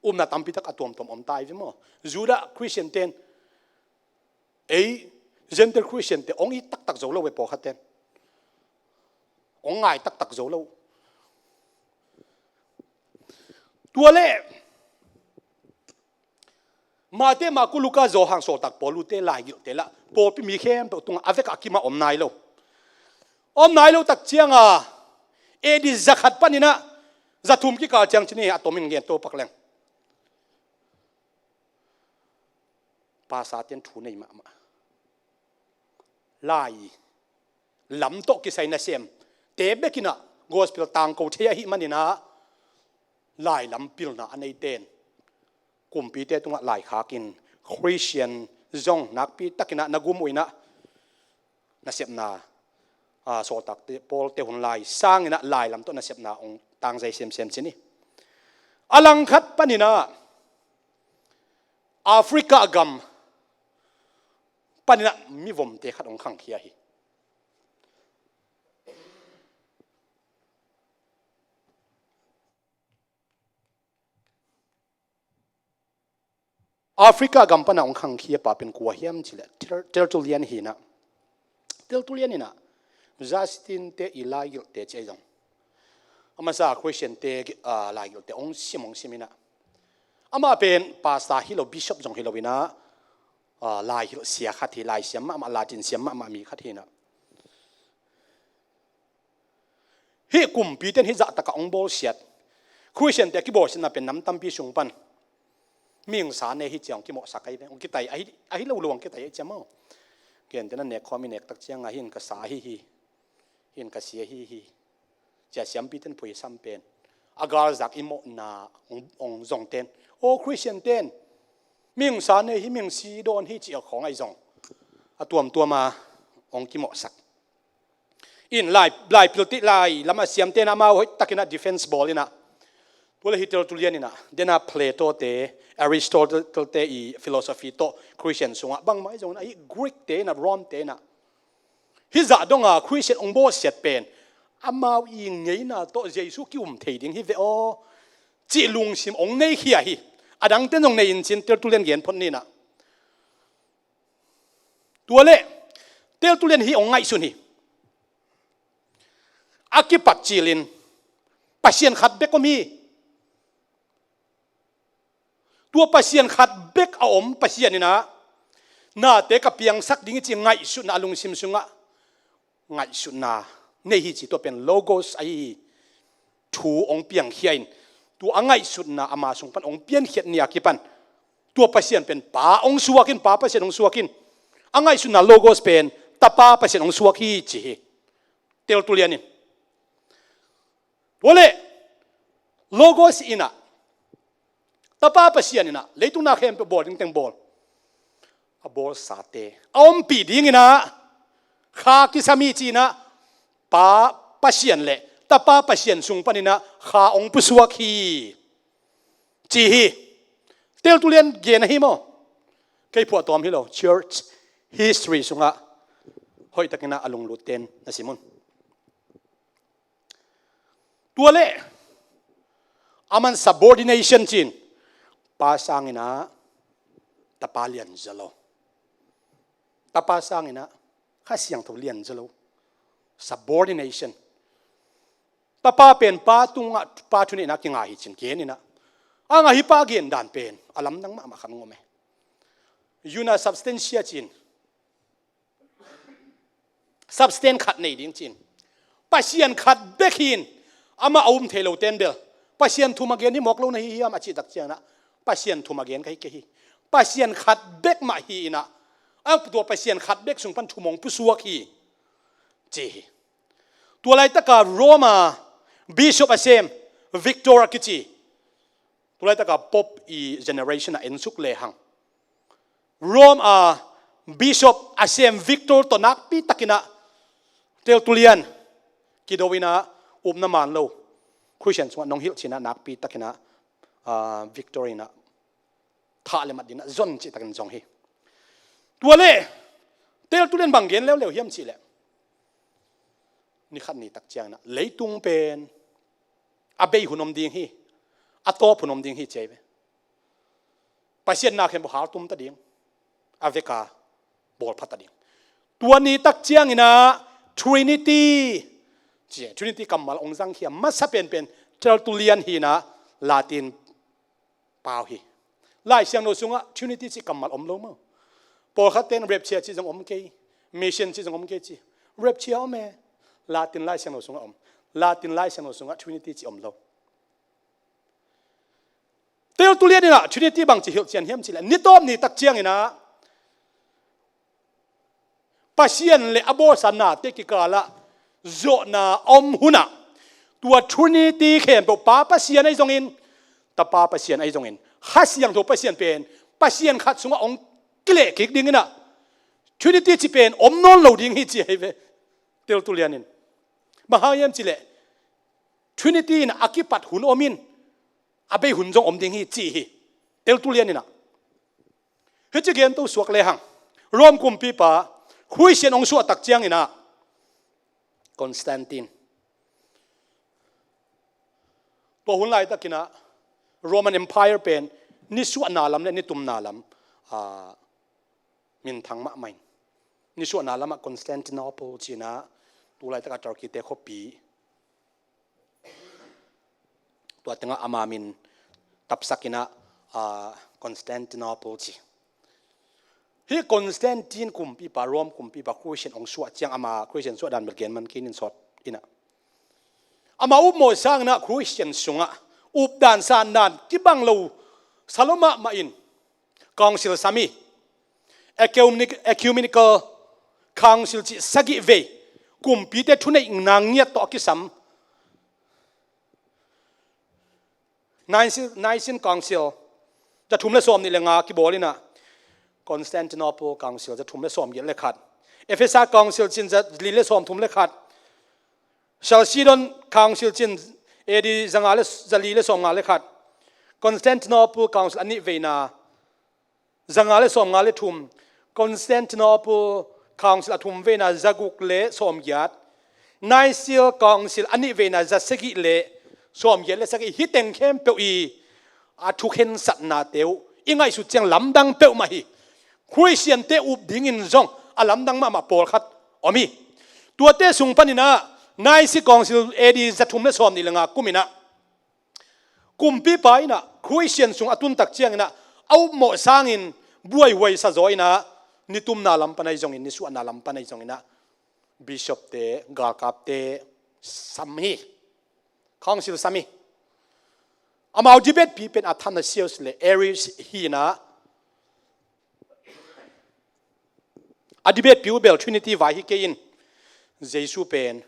upna tampi tak a tuamtuam om ta hi ve maw? Judah Khristian ten, ei Gentile Khristian te hong it taktak zo lo ve, pawlkhat ten hong ngai taktak zo lo. Tua leh Mate, Marku, Luka, Johan, sawltak Paul lute laigilhte lah pawlpi mi khempeuh tungah a vekah a kimah om nai lo. Om nai lo tak cianga A D zakhat panin ah zathum kikal ciang ci ni, a tomin gen to pak leng. Pastor ten thu nei mahmah. Lai lam tawh kisai nasemte bekin ah gospel tangko thei ahih manin ah lai lam pilna a neite in kumpite tungah laikhak in Khristian zong nakpi takin ah na gum uh in ah nasepna, a, sawltakte Pawlte hun lai sangin ah lai lam tawh nasepna hong tangzai semsem ci ni. A langkhat panin ah Africa gam panin ah mivomte khat hong khangkhia hi. Africa gam pana hong khangkhia pa pen kua hiam cih leh Ter-, Tertullian hi in ah. Tertullian in ah Justin te i laigilhte ci ahi zong a masa Khristian te, a, laigilhte hong sim, hong sim in ah, amah pen pastor hi lo, bishop zong hi lo in ah, a, laigilh sia khat hi, laisiam mahmah, Latin siam mahmah mi khat hi in ah. Hih kumpite in hih zahtakah hong bawlsiat, Khristiante a kibawlsiatna pen nam tampi sung pan mihing sa nei hi ci-a hong kimawhsak ahi ve. Hong kitai ahi, ahi lo lo hong kitai ahi ci-a maw? Gentehna nek khawm i nek tak cianga hih in ka sa ahi hi, hih in ka si ahi hi ci-a siampite in phuisam pen a galzak i mawhna hong, hong zongte in, aw, Khristiante in mihing sa nei hi, mihing si dawn hi ci-a khawng ahi zong a tuamtuama hong kimawhsak. In lai, lai piltih lai lamah siamte in amau hoihtakin ah defense bawl in ah, tua leh hih Tertullian in ah, dena Plato te, Aristotle te i philosophy tawh Khristian sungah bangmah ahi zongin ah, hih Greek te in ah, Rome te in ah hih zah donga Khristian hong bawlsiat pen Amau i ngeina tawh Jesu ki-um thei ding hi ve aw, cih lungsim hong nei khia hi. A dangte zong nei in cin, Tertullian gen phot ni in ah. Tua leh Tertullian hih hong ngaihsun hi. A kipat cilin Pasian khat bek om hi. Tua Pasian khat bek a om Pasian in ah nate ka piangsak ding hi ci ngaihsutna a lungsim sungah ngaihsutna nei hi ci. Tua pen Logos ahi hi. Thu hong piangkhia in tua a ngaihsutna ama sung pan hong piankhiat ni a kipan tua Pasian pen Pa hong suak in, Pa Pasian hong suak in, a ngaihsutna Logos pen Tapa Pasian hong suak hi ci hi. Tertullian in. Tua leh Logos in ah Tapa Pasian in ah leitung na khempeuh bawl ding teng bawl, a bawlsate a ompih ding in ah Kha kisam hi ci in ah Pa Pasian leh Tapa Pasian sung pan in ah Kha hong pusuak hi ci hi. Tertullian gen ahi maw? Kei phuahtawm hi lo, church history sungah hoihtakin ah a lunglut ten na sim un. Tua leh aman subordination ci in, Pa sangin ah Tapa lianzaw lo, Tapa sangin ah Kha Siangtho lianzaw lo. Subordination. Tapa pen Pa tungah, Pa thu neihna kinga hi ci in gen in ah, a ngah hi, Pa gen dan pen a lamdang mahmah khat hong om e. Una substantia ci in, substance khat nei ding ci in, Pasian khat bek hi in, amah a um thei lo ten bel Pasian thum a gen hi mawk lo na hi hiam a cih tak ciangin ah, Pasian thum a gen ka hi kei hi. Pasian khat bek mah hi in ah, a tua Pasian khat bek sung pan thum hong pusuak hi ci hi. Tua laitaka Roma bishop a sem Victor a kici, tua laitaka Pope i generation ah en suk lehang, Rome a bishop a sem Victor tawh nakpi takin ah Tertullian kido in ah, upna man lo Khristian sungah nong hilh ci in ah nakpi takin ah, ah, Victor in ah thah le mat ding in ah zon cih takin zong hi. Tua leh Tertullian bang gen leuleu hiam cih leh, ni khat ni tak ciangin ah leitung pen a bei hun om ding hi, a tawp hun om ding hi ci hi ve. Pasian na khempeuh haltum ta ding, a veka bawlpha ta ding. Tua ni tak ciangin ah Trinity ci, Trinity kammal hong zangkhia masa penpen Tertullian hi in ah, Latin pau hi. Lai Siangtho sungah Trinity cih kammal om lo maw? Pawlkhat ten rapture cih zong om kei, mission cih zong om kei ci. Rapture om e. Latin Lai Siangtho sungah om. Latin Lai Siangtho sungah Trinity cih om lo. Tertullian in ah Trinity bang ci hilhcian hiam cih leh, ni tawp ni tak ciangin ah Pasian le a bawlsa nate kikalah zawhna a om hunah, tua Trinity khempeuh, Pa Pasian ahi zongin, Tapa Pasian ahi zongin, Kha Siangtho Pasian pen Pasian khat sungah hong kileh kik ding in ah, Trinity cih pen om nawn lo ding hi ci hi ve, Tertullian in. Bang hang hiam cih leh, Trinity in a kipat hun om in, a bei hun zong om ding hi ci hi, Tertullian in ah. Hih ci gen to suak lehang, Rome kumpipa Khristian hong suah tak ciangin ah, Constantine, tua hun laitakin ah Roman Empire pen nisuahna lam le nitumna lam, ah, minthang mahmah in, nisuahna lamah Constantinople ci in ah, tu laitak a Turkey te khuapi, tua tengah ama min tapsak in ah, ah, Constantinople ci. Hih Constantine kumpipa, Rome kumpipa Khristian hong suah ciang, ama Khristian suah dan bel gen man kei ning, sawt in ah, ama upmawh sangin ah Khristian sungah updan sandan kibang lo sa lua mahmah in, council sam hi. Ecumeni-, Ecumenical Council cih sagih vei, kumpite thuneihna ngiat tawh a kisam. Nicene, Nicene Council, za thum le sawm nih le nga kibawl in ah, Constantinople Council, za thum le sawm giat le khat. Ephesus Council cin, za li le sawm thum le khat. Chalcedon Council cin, A D za nga le, za li le sawm nga le khat. Constantinople Council a nih veina, za nga le sawm nga le thum. Constantinople Council a thum veina, za guk le sawm giat. Nicene Council a nih veina za sagih le sawmgiat le sagih, hih teng khempeuh i a thukhensatnate uh i ngaihsut ciang lamdang peuhmah hi. Khristiante up dingin zong a lamdang mahmah pawlkhat om hi. Tuate sung panin ah Nicene Council A D za thum le sawmnih le nga kumin ah kumpipa in ah Khristian sung a tun tak ciangin ah a upmawh sangin buaihuai sa zaw in ah nitumna lam pan ahi zongin, nisuahna lam pan ahi zongin ah bishopte, galkapte sam hi. Council sam hi. Amau debate pi pen Athanasius le Arius hi in ah, a debate pi uh bel Trinity vai hi kei in, Jesu pen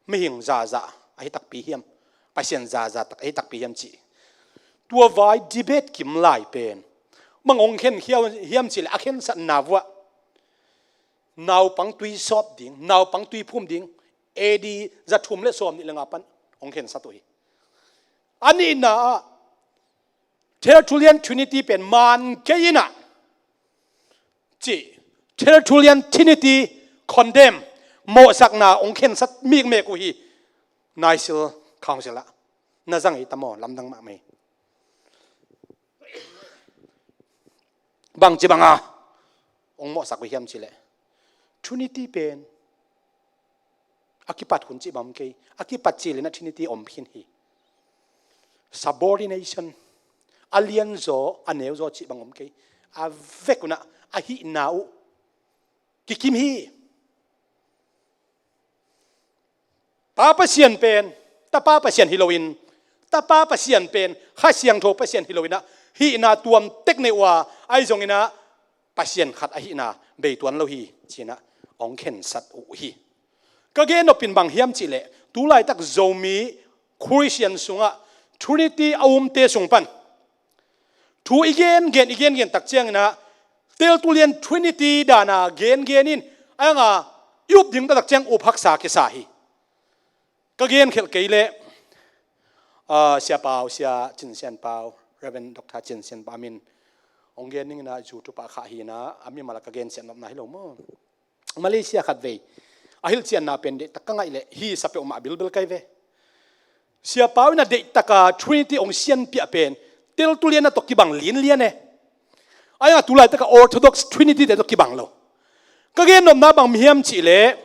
mihing zaza ahi takpi hiam, Pasian zaza tak ahi takpi hiam cih. Tua vai debate kim lai pen bang hong khen hiam cih leh a khensatna vuah naupang tui sawp ding, naupang tui phum ding, A D za thum le sawmnih le nga pan hong khensat uh hi. A nihna ah Tertullian Trinity pen man kei in ah cih, Tertullian Trinity condemn, mawhsakna hong khensat mikmek uh hi. Nicene Council ah na zang hi ta maw, lamdang mahmah hi. Bangci banga hong mawhsak uh hiam cih leh Trinity pen a kipat hun cih bang om kei. A kipat cil in ah Trinity om khin hi. Subordination, a lianzaw a neuzaw cih bang om kei. A vek un ah a hihna uh kikim hi. Pa Pasian pen Tapa Pasian hi loin, Tapa Pasian pen Kha Siangtho Pasian hi loin ah hihna tuam tek nei uh a, ahi zongin ah Pasian khat ahihna bei tuan lo hi, ci-in ah hong khensat uh hi. Ka gen nop in bang hiam cih leh tu laitak Zomi Khristian sungah Trinity a umte sung pan thu i gengen, i gengen tak ciangin ah Tertullian Trinity dan a gengen in, a hang a i up ding tak ciang up haksa kisa hi. Ka genkhelh kei leh, ah, Sia Pau, Sia Cin Sian Pau, Reverend Doctor Cin Sian Pau min hong gen ning in ah YouTube ah khah hi in ah, a mimal ah ka gensiat nopna hi lo maw. Malaysia khatvei a hilhcianna pen deihtak ka ngaih leh hisa peuhmah a bilbel kai ve. Sia Pau in a deihtak a Trinity hong sianpiah pen Tertullian a tawh kibang lianlian e. A hang a tu laitak a Orthodox Trinity te tawh kibang lo. Ka gen nopna bang hiam cih leh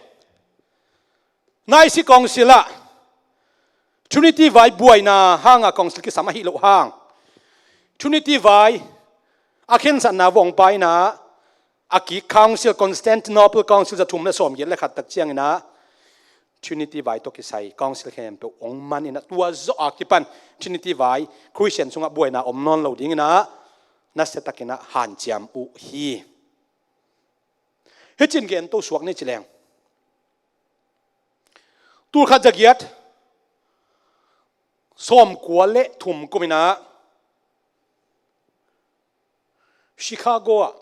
Nicene Council ah Trinity vai buaina hang a Council kisam ahih loh hang, Trinity vai a khensatna vuah hong pai in ah, a kik Council, Constantinople Council za thum le sawmgiat le khat tak ciangin ah Trinity vai tawh kisai Council khempeuh hong man in ah, tua zawh a kipan Trinity vai Khristian sungah buaina om nawn lo dingin ah nasia takin ah hanciam uh hi. Hih cin gen to suak ni ci leng. Tulkhat zagiat sawmkua le thum kum in ah Chicago ah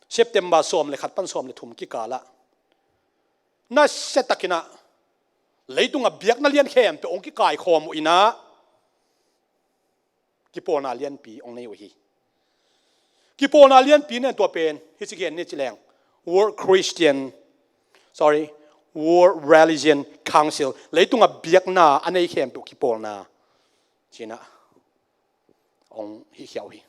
September sawm le khat pan sawm le thum kikal ah nasia takin ah leitung a biakna lian khempeuh hong kikaikhawm uh in ah kipawlna lianpi hong nei uh hi. Kipawlna lianpi nen tua pen hih ci gen ni ci leng, World Christian, sorry, World Religion Council, leitung a biakna a nei khempeuh kipawlna ci-in ah hong hih khia uh hi.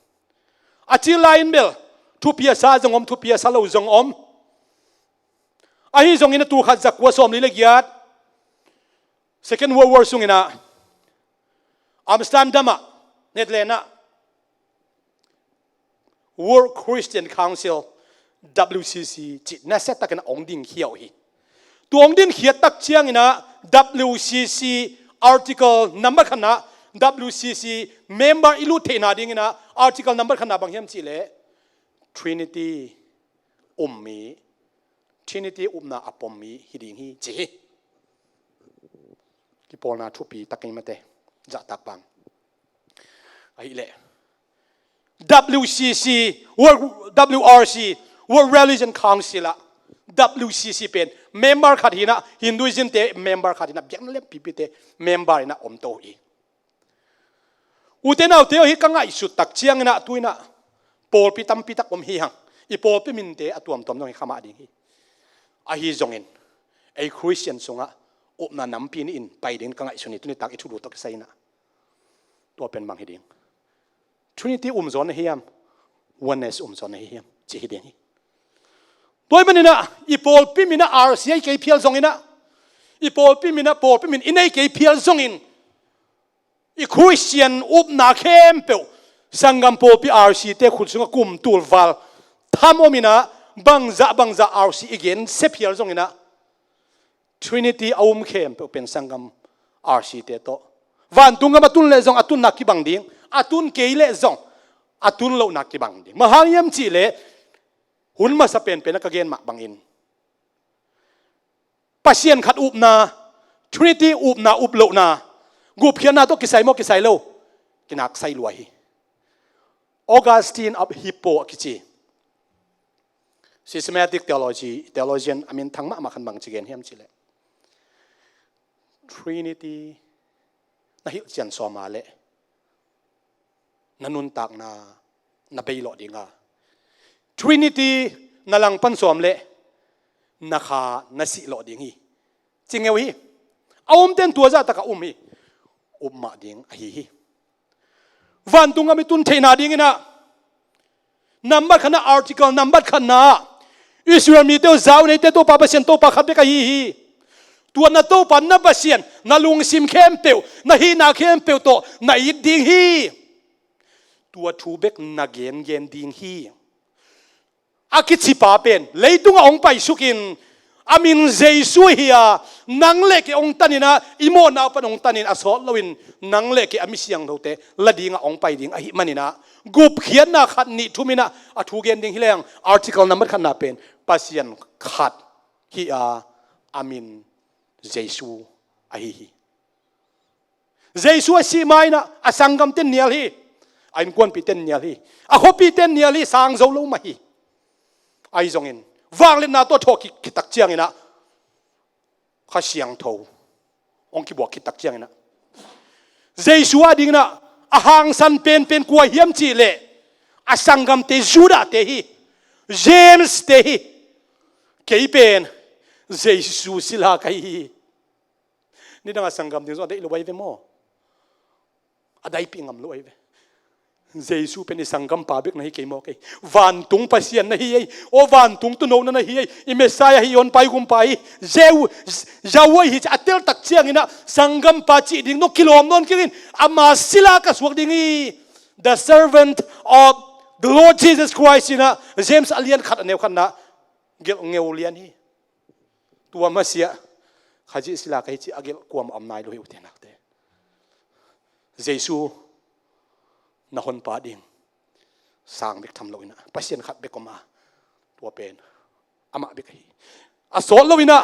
A cil lai-in bel thupi a sa zong om, thupi a sa lo zong om. Ahi zongin ah tulkhat zakua sawmli le giat, Second World War sungin ah Amsterdam ah, Netherlands ah World Christian Council, W C C cih nasia takin ah hong dingkhia uh hi. Tua hong dingkhia tak ciangin ah W C C article number khatna, W C C member i lut theihna dingin ah article number khatna bang hiam cih leh Trinity um mi, Trinity upna a pom mi hi ding hi ci hi. Kipawlna thupi tak hi mate, zahtak bang. Ahih leh W C C, World, W R C, World Religion Council ah W C C pen member khat hi-in ah, Hinduism te member khat hi-in ah, biakna lianpipi te member hi-in ah om to hi. Ute naute aw, hih ka ngaihsut tak ciangin ah tu-in ah pawlpi tampi tak om hi hang. I pawlpi minte a tuamtuam zong hi kha mah ding hi. Ahi zongin ei Khristian sungah upna nampi nih in pai dingin ka ngaihsun hi, tuni tak i thulu tawh kisai inah. Tua pen bang hi ding? Trinity um zaw na hi hiam? Oneness um zaw na hi hiam? Ci hi ding hi. Tua ahih maninah i pawlpi minah R C a i kei phial zonginah, i pawlpi minah pawlpi min i nei kei phial zongin i Khristian upna khempeuh sanggam pawlpi R C te khut sungah kum tul val tham ominah bangzah bangzah R C i gensia phial zonginah Trinity a um khempeuh pen sanggam R C te tawh vantung gam a tun leh zong a tunna kibang ding, a tun kei leh zong a tun lohna kibang ding. Bang hang hiam cihleh hun masa penpen a ka gen mah bangin Pasian khat upna, Trinity upna, up lohna, gupkhiatna tawh kisai maw kisai lo, kinaksai lua hi. Augustine of Hippo a kici systematic theology, theologian a minthang mahmah khan bang ci gen hiam cihleh, Trinity na hilhcian sawm a leh na nuntakna na beilawh dinga, Trinity na langpan sawm leh na kha na sihlawh ding hi, ci ngeu hi. A umten tua zahtakah um hi. Upmah ding ahi hi. Vantung gam i tun theihna dinginah nambat khatna, article nambat khatna ah Israel mite uh, zau neite Topa Pasian Topa khat bek ahi hi. Tua na Topa na Pasian na lungsim khempeuh, na hihna khempeuh tawh na it ding hi. Tua thu bek na gengen ding hi. A kicipa pen leitungah hong paisukin a min Jesu hi a, nang le kei hong taninah i mawhna pan hong tanin a sawt loin nang le kei a mi siangthote la dingah hong pai ding ahih maninah gupkhiatna khat nih thuminah a thu gen ding hi leng article nambat khatna pen Pasian khat hi a, a min Jesu ahi hi. Jesu a sih mainah a sanggamten nial hi, a innkuanpihten nial hi, a khuapihten nial hi, sang zo lo mah hi. Ahi zongin vangliatna tawh thawh khit, khit tak cianginah Kha Siangtho hong kibuak khit tak cianginah Jesu a dinginah a hangsan penpen kua hiam cihleh a sanggamte Judah te hi, James te hi. Kei pen Jesu sila ka hi hi. Nidang a sanggam ding zong a deih lo ahi ve maw? A daipih ngam lo ahi ve. Jesu pen i sanggampa bek na hi kei maw kei? Vantung Pasian na hi ei. Aw vantung tuuno na na hi ei. I Messiah hi, i honpa, i gumpa hi. Zeu, Yahweh hi ci a teltak cianginah sanggampa cih ding nong kilawm nawn kei in. Ama sila ka suak ding hi. The servant of the Lord Jesus Christ inah James a lian khat a neu khatna gelh ngeu lian hi. Tua masiah Khazih sila ka hi ci a gelh kuamah om nai lo hi, ute naute. Jesu na honpa ding sang bek tham loinah Pasian khat bek om a, tua pen amah bek ahi. A sawt loinah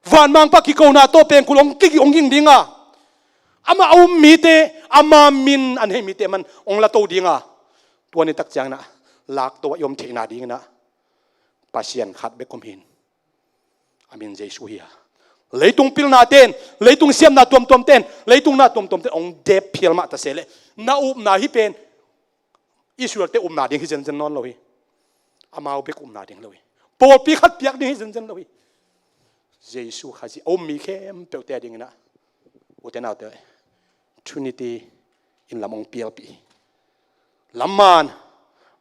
vanmangpa kikona tawh pengkul hong kigih hong ging dinga, amah a um mite, ama min a nei mite man hong lato dinga, tua ni tak cianginah lakto a i om theihna dinginah Pasian khat bek om hin. A min Jesu hi a, leitung pilna ten, leitung siamna tuamtuam ten, leitung na tuamtuam ten hong dep phial mah ta se leh na upna hi pen Israel te upna ding hi zenzen nawn lo hi. Amau bek upna ding lo hi. Pawlpi khat piak ding hi zenzen lo hi. Jesu Khazih a um mi khempeuhte a dinginah ute naute Trinity in lam hong pialpih hi. Lamman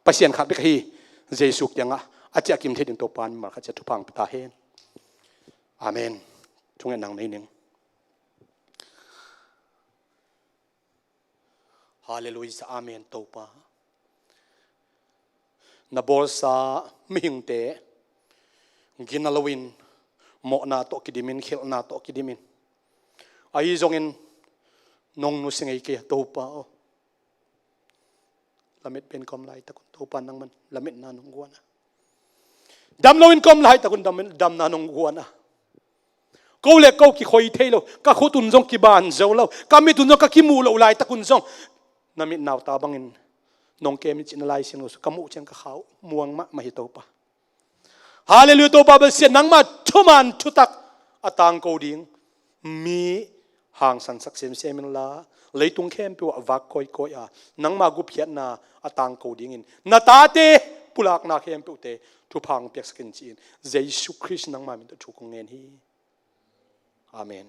Pasian khat bek ahi Jesu kiangah a ciah kim thei ding Topa in mimal khat ciat thupha hong pia ta hen. Amen. Thungen nang nei ning. Halleluiah, amen. Topa, na bawlsa mihingte gina loin mawhna tawh kidimin, khelhna tawh kidimin, ahi zongin nong nusia ngei kei a Topa aw. Lamet pen ka om laitak un Topa nangman lametna nong guan a, dam loin ka om laitak un dam, damna nong guan a, ko le ko kikhoi thei lo, ka khut un zong kiban zo lo, ka mit un zong ka kimuh loh laitak un zong na mit nauta bangin nong kem in cih na Lai Siangtho sung ka muh ciang ka khau muang mahmah hi Topa. Halleluiah, Topa bel sia, nangma thuman thutak a tangko ding mi hangsansak semsem inla, leitung khempeuh ah vak kawikawi a nangma gupkhiatna a tangko dingin na tate pulakna khempeuhte thupha hong piaksak in ci-in Jesu Khrist nangma min tawh thu kong ngen hi. Amen.